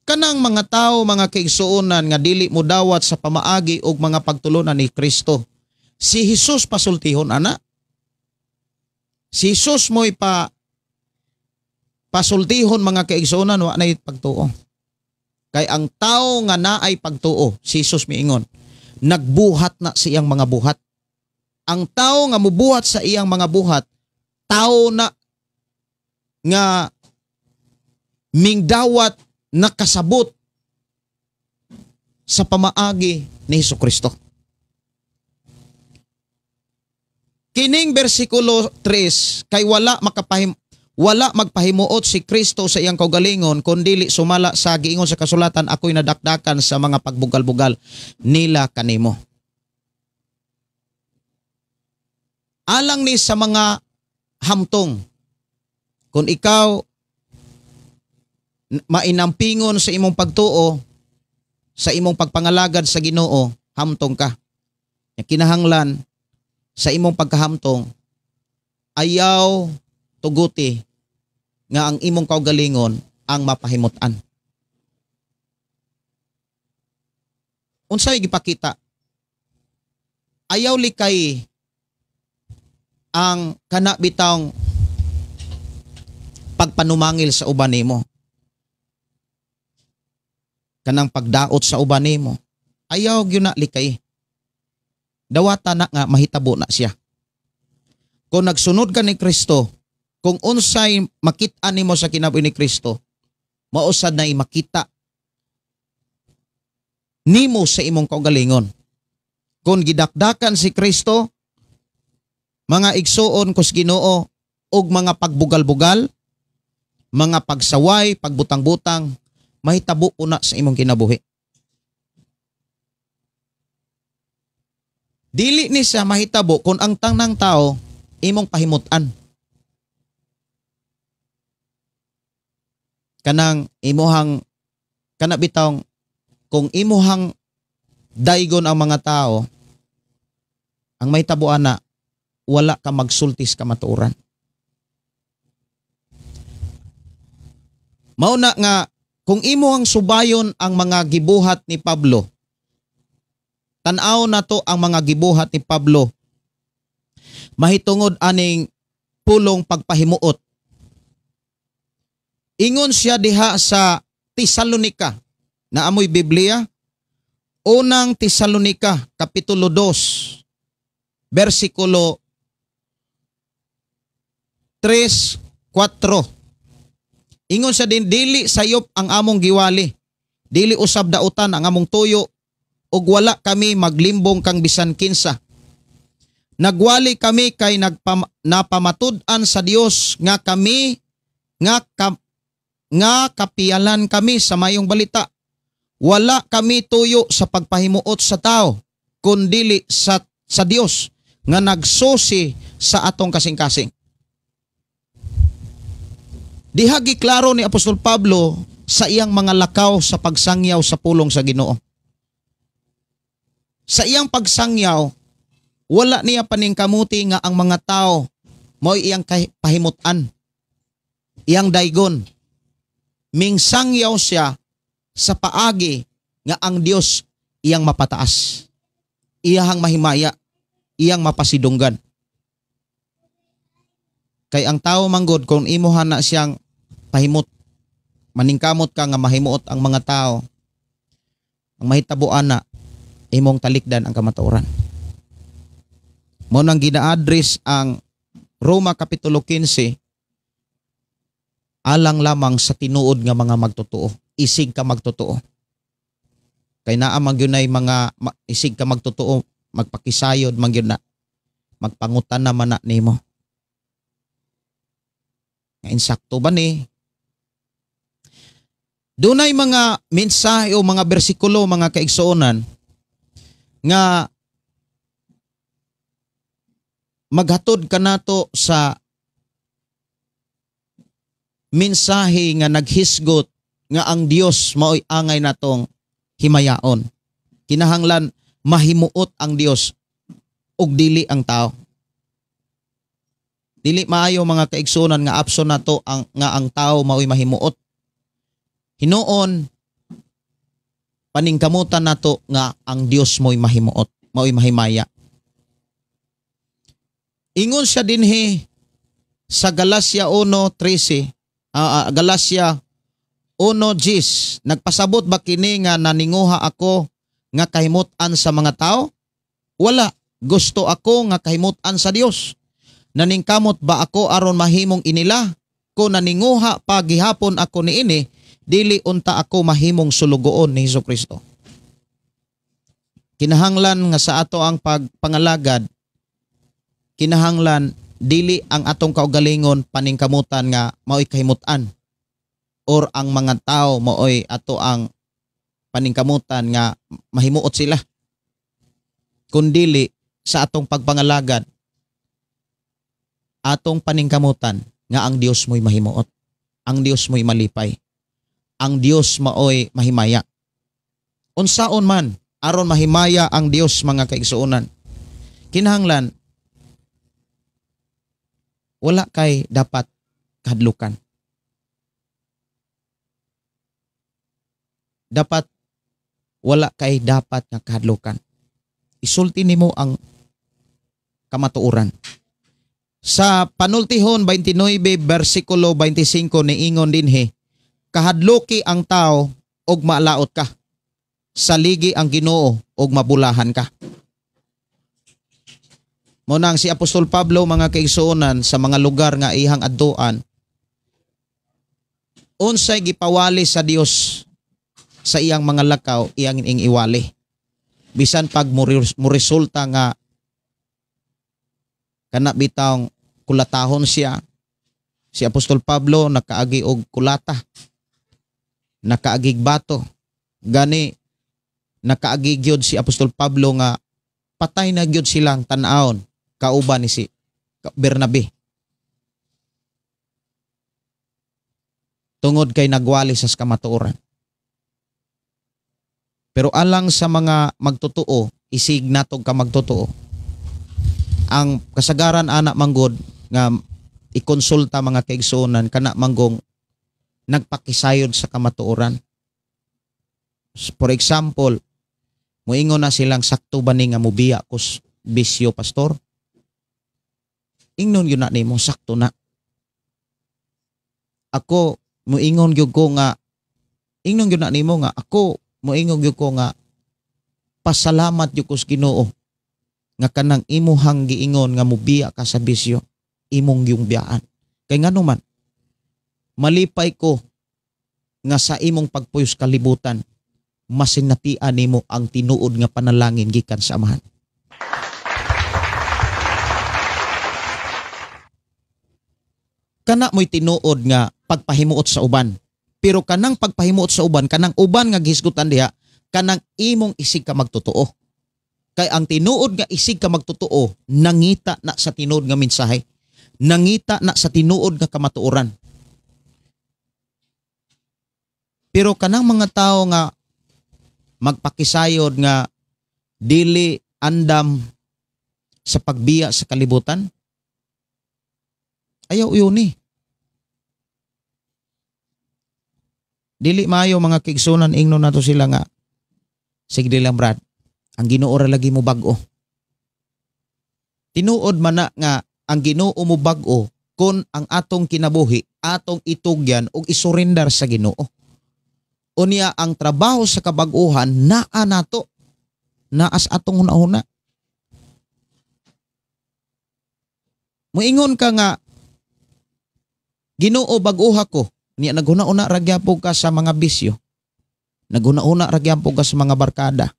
Kanang mga tao, mga kaigsuonan nga dili mudawat sa pamaagi og mga pagtulunan ni Kristo, si Jesus pasultihon ana. Si Jesus mo'y pasultihon mga kaigsuonan, wa nay pagtuo. Kay ang tao nga naay pagtuo, si Jesus miingon, nagbuhat na sa iyang mga buhat. Ang tao nga mubuhat sa iyang mga buhat, tao na nga mingdawat nakasabot sa pamaagi ni Hesukristo. Kining bersikulo 3, kay wala magpahimuot si Kristo sa iyang kaugalingon kun dili sumala sa giingon sa kasulatan, ako'y nadakdakan sa mga pagbugal-bugal nila kanimo. Alang ni sa mga hamtong, kung ikaw mainampingon sa imong pagtuo, sa imong pagpangalagad sa Ginoo, hamtong ka. Kinahanglan sa imong pagkahamtong, ayaw tuguti nga ang imong kaugalingon ang mapahimutan. Unsay gipakita? Ayaw likay ang kana bitawng pagpanumangil sa uban nimo. Kanang pagdaot sa uban nimo. Ayaw gyud na likay. Dawata na nga mahitabo na siya. Kung nagsunod ka ni Kristo, kung unsay makit-an nimo sa kinabuhi ni Kristo, mausad na imakita nimo sa imong kaugalingon. Kung gidakdakan si Kristo, mga igsuon kus Ginoo og mga pagbugal-bugal, mga pagsaway, pagbutang-butang, mahitabo una sa imong kinabuhi. Dili ni siya mahitabo kung ang tanang tao imong pahimutan. Kanang imuhang kana bitawng kung imuhang daygon ang mga tao, ang mahitabo ana wala ka magsultis kamatuoran. Mao na nga kung imo ang subayon ang mga gibuhat ni Pablo, tan-aw na to ang mga gibuhat ni Pablo mahitungod aning pulong pagpahimuot. Ingon siya diha sa Tesalonika. Naamoy Biblia? Unang Tesalonika, Kapitulo 2, versikulo 3, 4. Ingon siya din, dili sayop ang among giwali, dili usab dautan ang among tuyo, ug wala kami maglimbong kang bisan kinsa. Nagwali kami kay napamatud-an sa Dios nga kami nga kapiyalan kami sa mayong balita. Wala kami tuyo sa pagpahimuot sa tao, kundili sa Dios nga nagsusi sa atong kasing-kasing. Diha giklaro ni Apostol Pablo sa iyang mga lakaw sa pagsangyaw sa pulong sa Ginoo. Sa iyang pagsangyaw, wala niya paningkamuti nga ang mga tao mo'y iyang pahimutan, iyang daygon. Mingsangyaw siya sa paagi nga ang Dios iyang mapataas, iyang mahimaya, iyang mapasidunggan. Kay ang tao manggod kung imuha na siyang pahimot, maningkamot ka nga mahimuot ang mga tao, ang mahitabuan na imong talikdan ang kamatuoran. Mao nang gina-address ang Roma Kapitulo 15 alang lamang sa tinuod nga mga magtotoo, isig ka magtotoo. Kay naa man gyud nay mga isig ka magtotoo, magpakisayod man gyud na, magpangutan na man na nimo. Nga insakto ba ni? Dunay mga mensahe o mga bersikulo, mga kaigsuonan, nga maghatod kanato sa mensahe nga naghisgot nga ang Dios maoy angay natong himayaon. Kinahanglan mahimuot ang Dios ug dili ang tao. Dili maayo mga kaigsuonan nga apso nato ang nga ang tao maoy mahimuot. Hinuon paningkamutan nato nga ang Dios mo'y mahimuot, maoy mahimaya. Ingon siya dinhi sa Galacia 1:13, Galacia 1:10, nagpasabot ba kini nga naninguha ako nga kahimutan sa mga tao? Wala, gusto ako nga kahimutan sa Dios. Naningkamot ba ako aron mahimong inila? Kung naninguha pa gihapon ako niini, dili unta ako mahimong sulugoon ni Hesus Kristo. Kinahanglan nga sa ato ang pagpangalagad, kinahanglan dili ang atong kaugalingon paningkamutan nga maoy kahimutan or ang mga tao maoy ato ang paningkamutan nga mahimuot sila. Kundili sa atong pagpangalagad, atong paningkamutan nga ang Dios mo'y mahimuot, ang Dios mo'y malipay, ang Dios maoy mahimaya. Unsaon man aron mahimaya ang Dios mga kaigsuonan, kinahanglan wala kay dapat kahadlukan. Dapat wala kay dapat nga kahadlukan. Isulti nimo ang kamatuoran. Sa Panultihon 29 versikulo 25 niingon dinhi, kahadluki ang tao og maalaot ka, saligi ang Ginoo og mabulahan ka. Mao nang si Apostol Pablo mga kaigsuonan sa mga lugar nga iyang adtuan, unsay gipawali sa Dios sa iyang mga lakaw, iyang ing iwali. Bisan pag muresulta nga kana bitawng kulatahon siya, si Apostol Pablo nakaagi og kulata, nakaagig bato, gani nakaagi gyud si Apostol Pablo nga Patay na gyud silang tan-awon kauban ni si Bernabe. Tungod kay nagwali sa kamatuoran. Pero alang sa mga magtotoo, isig natog ka magtotoo. Ang kasagaran ana manggod nga ikonsulta mga kaigsuonan kana manggong nagpakisayod sa kamatuoran. For example, moingon na silang sakto ba ni nga mobiya ko bisyo, pastor? Ingnon yun na nimo, sakto na. Ako moingon gyud ko nga, ingnon gyud na nimo nga ako moingon gyud ko nga pasalamat gyud ko sa Ginoo nga kanang imuhang giingon nga mobiya ka sa bisyo, imong yung biyaan. Kay ngano man, malipay ko nga sa imong pagpuyos kalibutan, masinatian nimo ang tinuod nga panalangin gikan sa Amahan. Kana mo'y tinuod nga pagpahimuot sa uban. Pero kanang pagpahimuot sa uban, kanang uban nga gihisgutan diha, kanang imong isig ka magtotoo. Kay ang tinuod nga isig ka magtotoo, nangita na sa tinuod nga mensahe. Nangita na sa tinuod nga kamatuoran. Pero kanang mga tao nga magpakisayod nga dili andam sa pagbiya sa kalibutan, ayaw yun ni. Dili maayo mga kaigsunan, ingnon nato sila nga sige lang brad, ang Ginoo ra lagi mo bag-o. Tinuod man na nga ang Ginoo mo bag-o kon ang atong kinabuhi atong itugyan og isurrender sa Ginoo. Unya ang trabaho sa kabag-uhan naa nato, naas atong hunahuna. Moingon ka nga Ginoo bag-uha ko, niya naghuna-una ra gyapon ka sa mga bisyo. Naghuna-una ra gyapon ka sa mga barkada.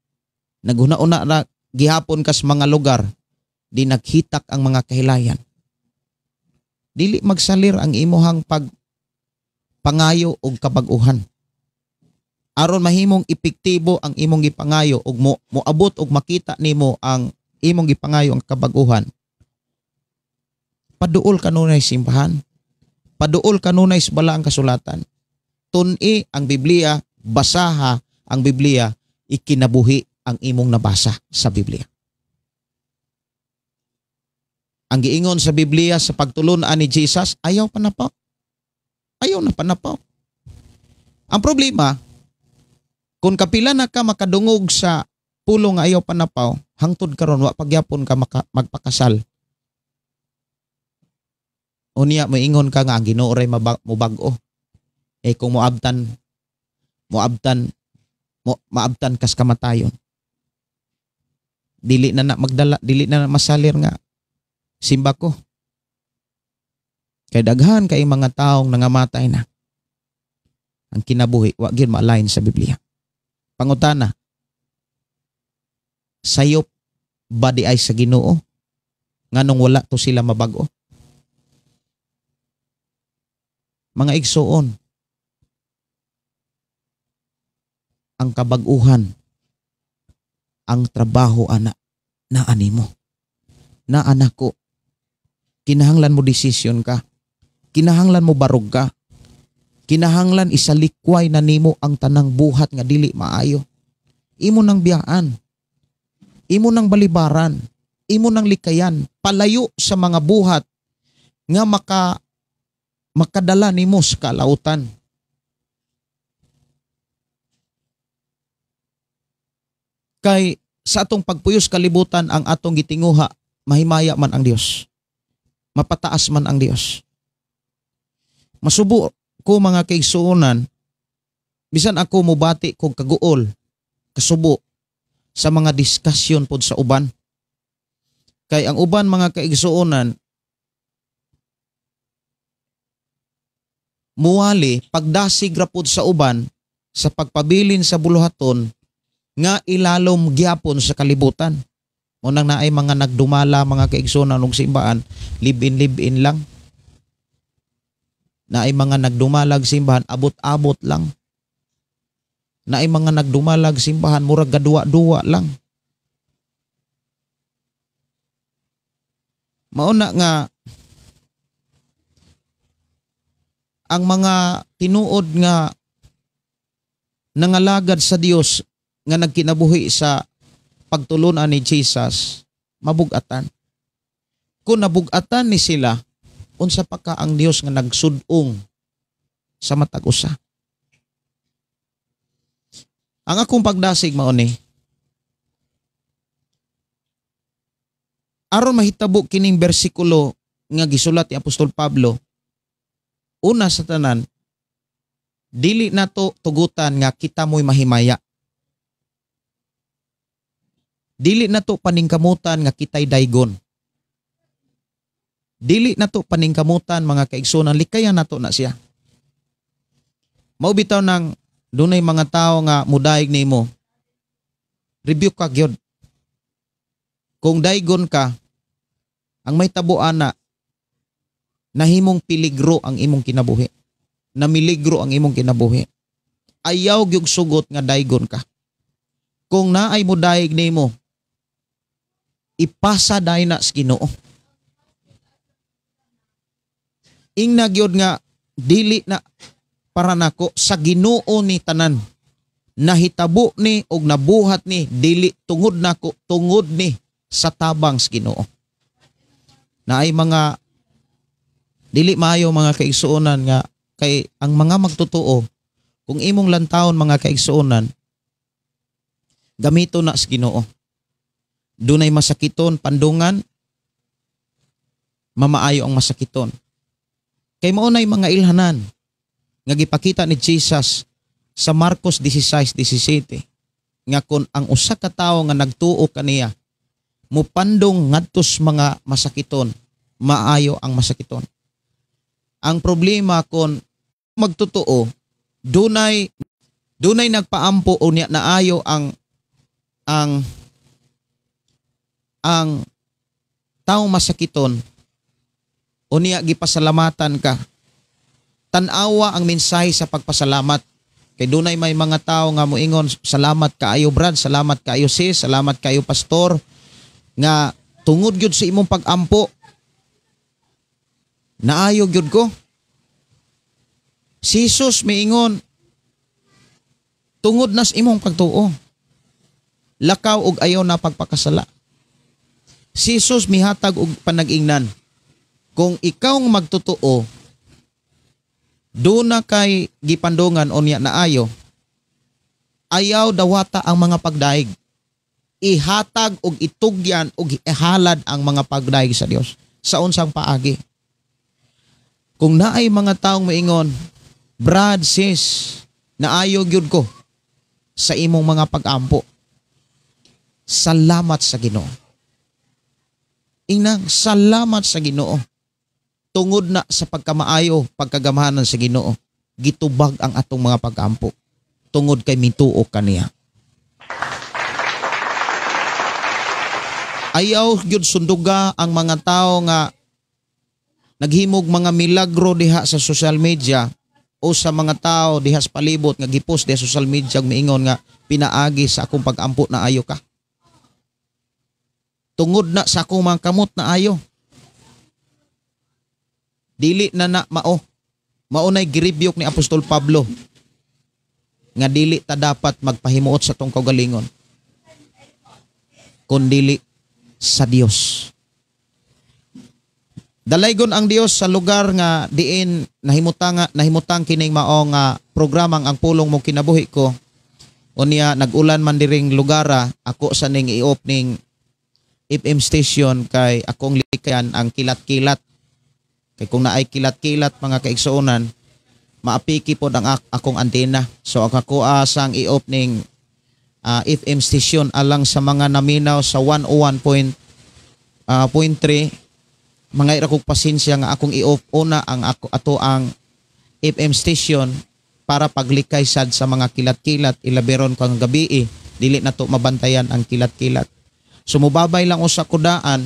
Naghuna-una ra gihapon ka sa mga lugar di naghitak ang mga kahilayan. Dili magsalir ang imuhang pagpangayo og kabag-uhan. Aron mahimong epektibo ang imong gipangayo og moabot og makita nimo ang imong gipangayo ang kabag-uhan. Paduol kanunay simbahan. Paduol kanunay sa balaang kasulatan. Tun-i ang Biblia, basaha ang Biblia, ikinabuhi ang imong nabasa sa Biblia. Ang giingon sa Biblia sa pagtulun-an ni Jesus, ayaw panapaw. Ayaw na panapaw. Ang problema, kung kapila na ka makadungog sa pulong nga ayaw panapaw, hangtod karon wa pagyapon ka magpakasal. Unya moingon ka nga ang Ginoo ray mobag-o. Eh kung maabtan kas kamatayon. Dili na na magdala, dili na na masalir nga simba ko. Kay daghan kay mga taong nangamatay na. Ang kinabuhi wa gyud ma-align sa Biblia. Pangutana, sayop ba di ay sa Ginoo nganong wala to sila mabag-o? Mga igsoon, ang kabag-uhan, ang trabaho ana, naani mo, naana ko. Kinahanglan mo desisyon ka, kinahanglan mo barog ka, kinahanglan isalikway na nimo ang tanang buhat nga dili maayo. Imo nang biyaan, imo nang balibaran, imo nang likayan, palayo sa mga buhat nga makadala nimo sa kalautan. Kay sa atong pagpuyos kalibutan ang atong gitinguha, mahimaya man ang Dios. Mapataas man ang Dios. Masubo ko mga kaigsuonan, bisan ako mobati kog kaguol, kasubo sa mga diskusyon pod sa uban. Kay ang uban mga kaigsuonan, muwali pagdasig ra pod sa uban sa pagpabilin sa buluhaton nga ilalom gyapon sa kalibutan. Unang naay mga nagdumala mga kaigsuonan og simbahan, live-in lang. Naay mga nagdumalag simbahan, abot-abot lang. Naay mga nagdumalag simbahan, murag gaduwa-duwa lang. Mauna nga ang mga tinuod nga nangalagad sa Dios nga nagkinabuhi sa pagtulunan ni Jesus, mabugatan. Kung nabugatan ni sila, unsa pa ka ang Dios nga nagsudong sa matag usa. Ang akong pagdasig mao ni, aron mahitabo kining bersikulo nga gisulat ni Apostol Pablo, una sa tanan, dili nato tugutan nga kita mo'y mahimaya. Dili nato paningkamutan nga kita'y daygon. Dili nato paningkamutan mga kaigsunan, likayan nato na siya. Mao bitaw nang dunay mga tawo nga mudaig nimo, rebuke ka gyud. Kung daygon ka, ang may tabo ana, nahimong piligro ang imong kinabuhi. Namiligro ang imong kinabuhi. Ayaw gyud sugot nga daygon ka. Kung naay mudaig nimo, ipasa dayon na sa Ginoo. Ingna gyud nga dili na para nako sa Ginoo ni tanan. Nahitabo ni og nabuhat ni dili tungod nako, tungod ni sa tabang sa Ginoo. Naay mga dili maayo mga kaigsuonan nga kay ang mga magtotoo, kung imong lantawon mga kaigsuonan, gamito na sa Ginoo. Dunay masakiton pandungan, mamaayo ang masakiton. Kay mao nay mga ilhanan nga gipakita ni Jesus sa Marcos 16:17 nga kon ang usa ka tawo nga nagtuo kaniya mupandong ngadto sa mga masakiton, maayo ang masakiton. Ang problema kon magtotoo, dunay nagpaampo o niya naayo ang taong masakiton, o niya gipasalamatan ka. Tan-awa ang mensahe sa pagpasalamat. Kay dunay may mga tao nga moingon, salamat kaayo brad, salamat kaayo sis, salamat kaayo pastor, nga tungod gyud sa imong pag-ampo, naayo gyud ko. Si Jesus miingon, tungod nas imong pagtuo, lakaw og ayaw na pagpakasala. Si Jesus mihatag og panag-ingnan. Kung ikaw magtotoo, doon na kay gipandungan o niya naayo, ayaw dawata ang mga pagdaig. Ihatag og itugyan og ihalad ang mga pagdaig sa Dios sa unsang paagi. Kung naay mga taong maingon, brad, sis, naayo gyud ko sa imong mga pag-ampo, salamat sa Ginoo. Inang, salamat sa Ginoo. Tungod na sa pagkamaayo, pagkagamhanan sa Ginoo, gitubag ang atong mga pag-ampo. Tungod kay mituo kaniya. Ayaw gyud sunduga ang mga tao nga naghimog mga milagro diha sa social media o sa mga tao diha sa palibot nga gipost diha sa social media ug miingon nga pinaagi sa akong pag-ampo na ayo ka. Tungod na sa akong mga kamot na ayo. Dili na na mao. Mao nay girebuke ni Apostol Pablo nga dili ta dapat magpahimuot sa tong kaugalingon kun dili sa Dios. Dalaygon ang Dios sa lugar nga diin nahimutang kining mao nga programang Ang Pulong Mo Kinabuhi Ko. Unya nag-ulan man diring lugara, ako sa ning i-opening FM station kay akong likayan ang kilat-kilat. Kay kung naay kilat-kilat mga kaigsuonan, maapiki pod ang akong antena. So ang ako asang i-opening FM station alang sa mga naminaw sa 101.3, mga ira kog pasensya nga akong i-off una ang ako ato ang FM station para paglikay sad sa mga kilat-kilat, ilaberon ko ang gabi, dili na to mabantayan ang kilat-kilat. So mubabay lang usa kudaan,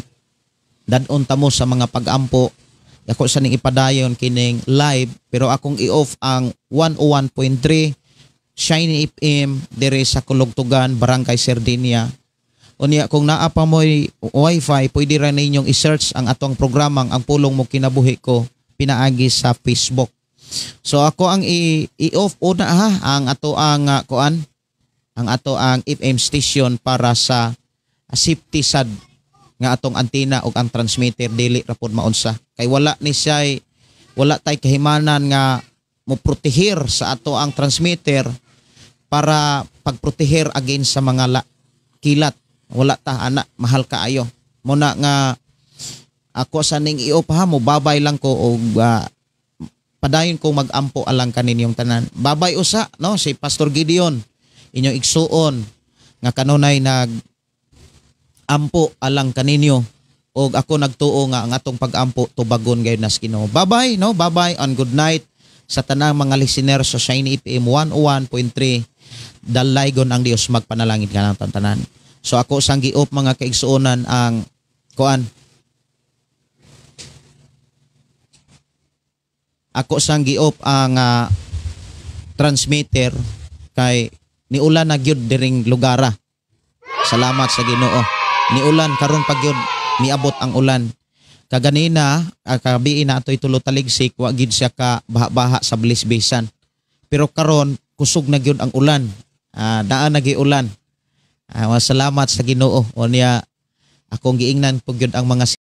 dadon ta mo sa mga pag-ampo. Ako sa ning ipadayon kining live, pero akong i-off ang 101.3 Shiny FM dire sa Kulugtugan, Barangay Sardinia. Unya kung naa pa mo'y wifi, pwede ra ninyong i-search ang atong programang Ang Pulong Mo Kinabuhi Ko pinaagi sa Facebook. So ako ang i-off una ha ang ato ang kuan, ang ato ang FM station para sa safety sad nga atong antenna ug ang transmitter dili ra pod maunsa kay wala ni siya, wala tay kahimanan nga mo protehir sa ato ang transmitter para pagprotehir against sa mga kilat. Wala ta ana, mahal kaayo. Muna nga ako sa ning i-off ha, mo babay lang ko og padayon ko magampo alang kaninyong tanan. Babay usa, no, si Pastor Gideon, inyong igsuon nga kanunay nag ampo alang kaninyo, og ako nagtuo nga ang atong pag-ampo tubagon gayud nas Ginoo. Bye-bye, no? Bye-bye and good night sa tanang mga listener sa Shiny FM 101.3. Dalaygon ang Dios, magpanalangin ka ng tanan. So ako sang gi-off, mga kaigsuonan, ang kuan. Ako sang gi-off ang transmitter kay niulan na gyud diring lugara. Salamat sa Ginoo. Niulan karon pa gyud miabot ang ulan. Kaganina, kagabi na atoy tulo taligsik, wa gyud siya ka baha-baha sa bilis-bisan. Pero karon kusog na gyud ang ulan. Daan na gyud ulan. Salamat sa Ginoo. Unya akong giingnan po gyud ang mga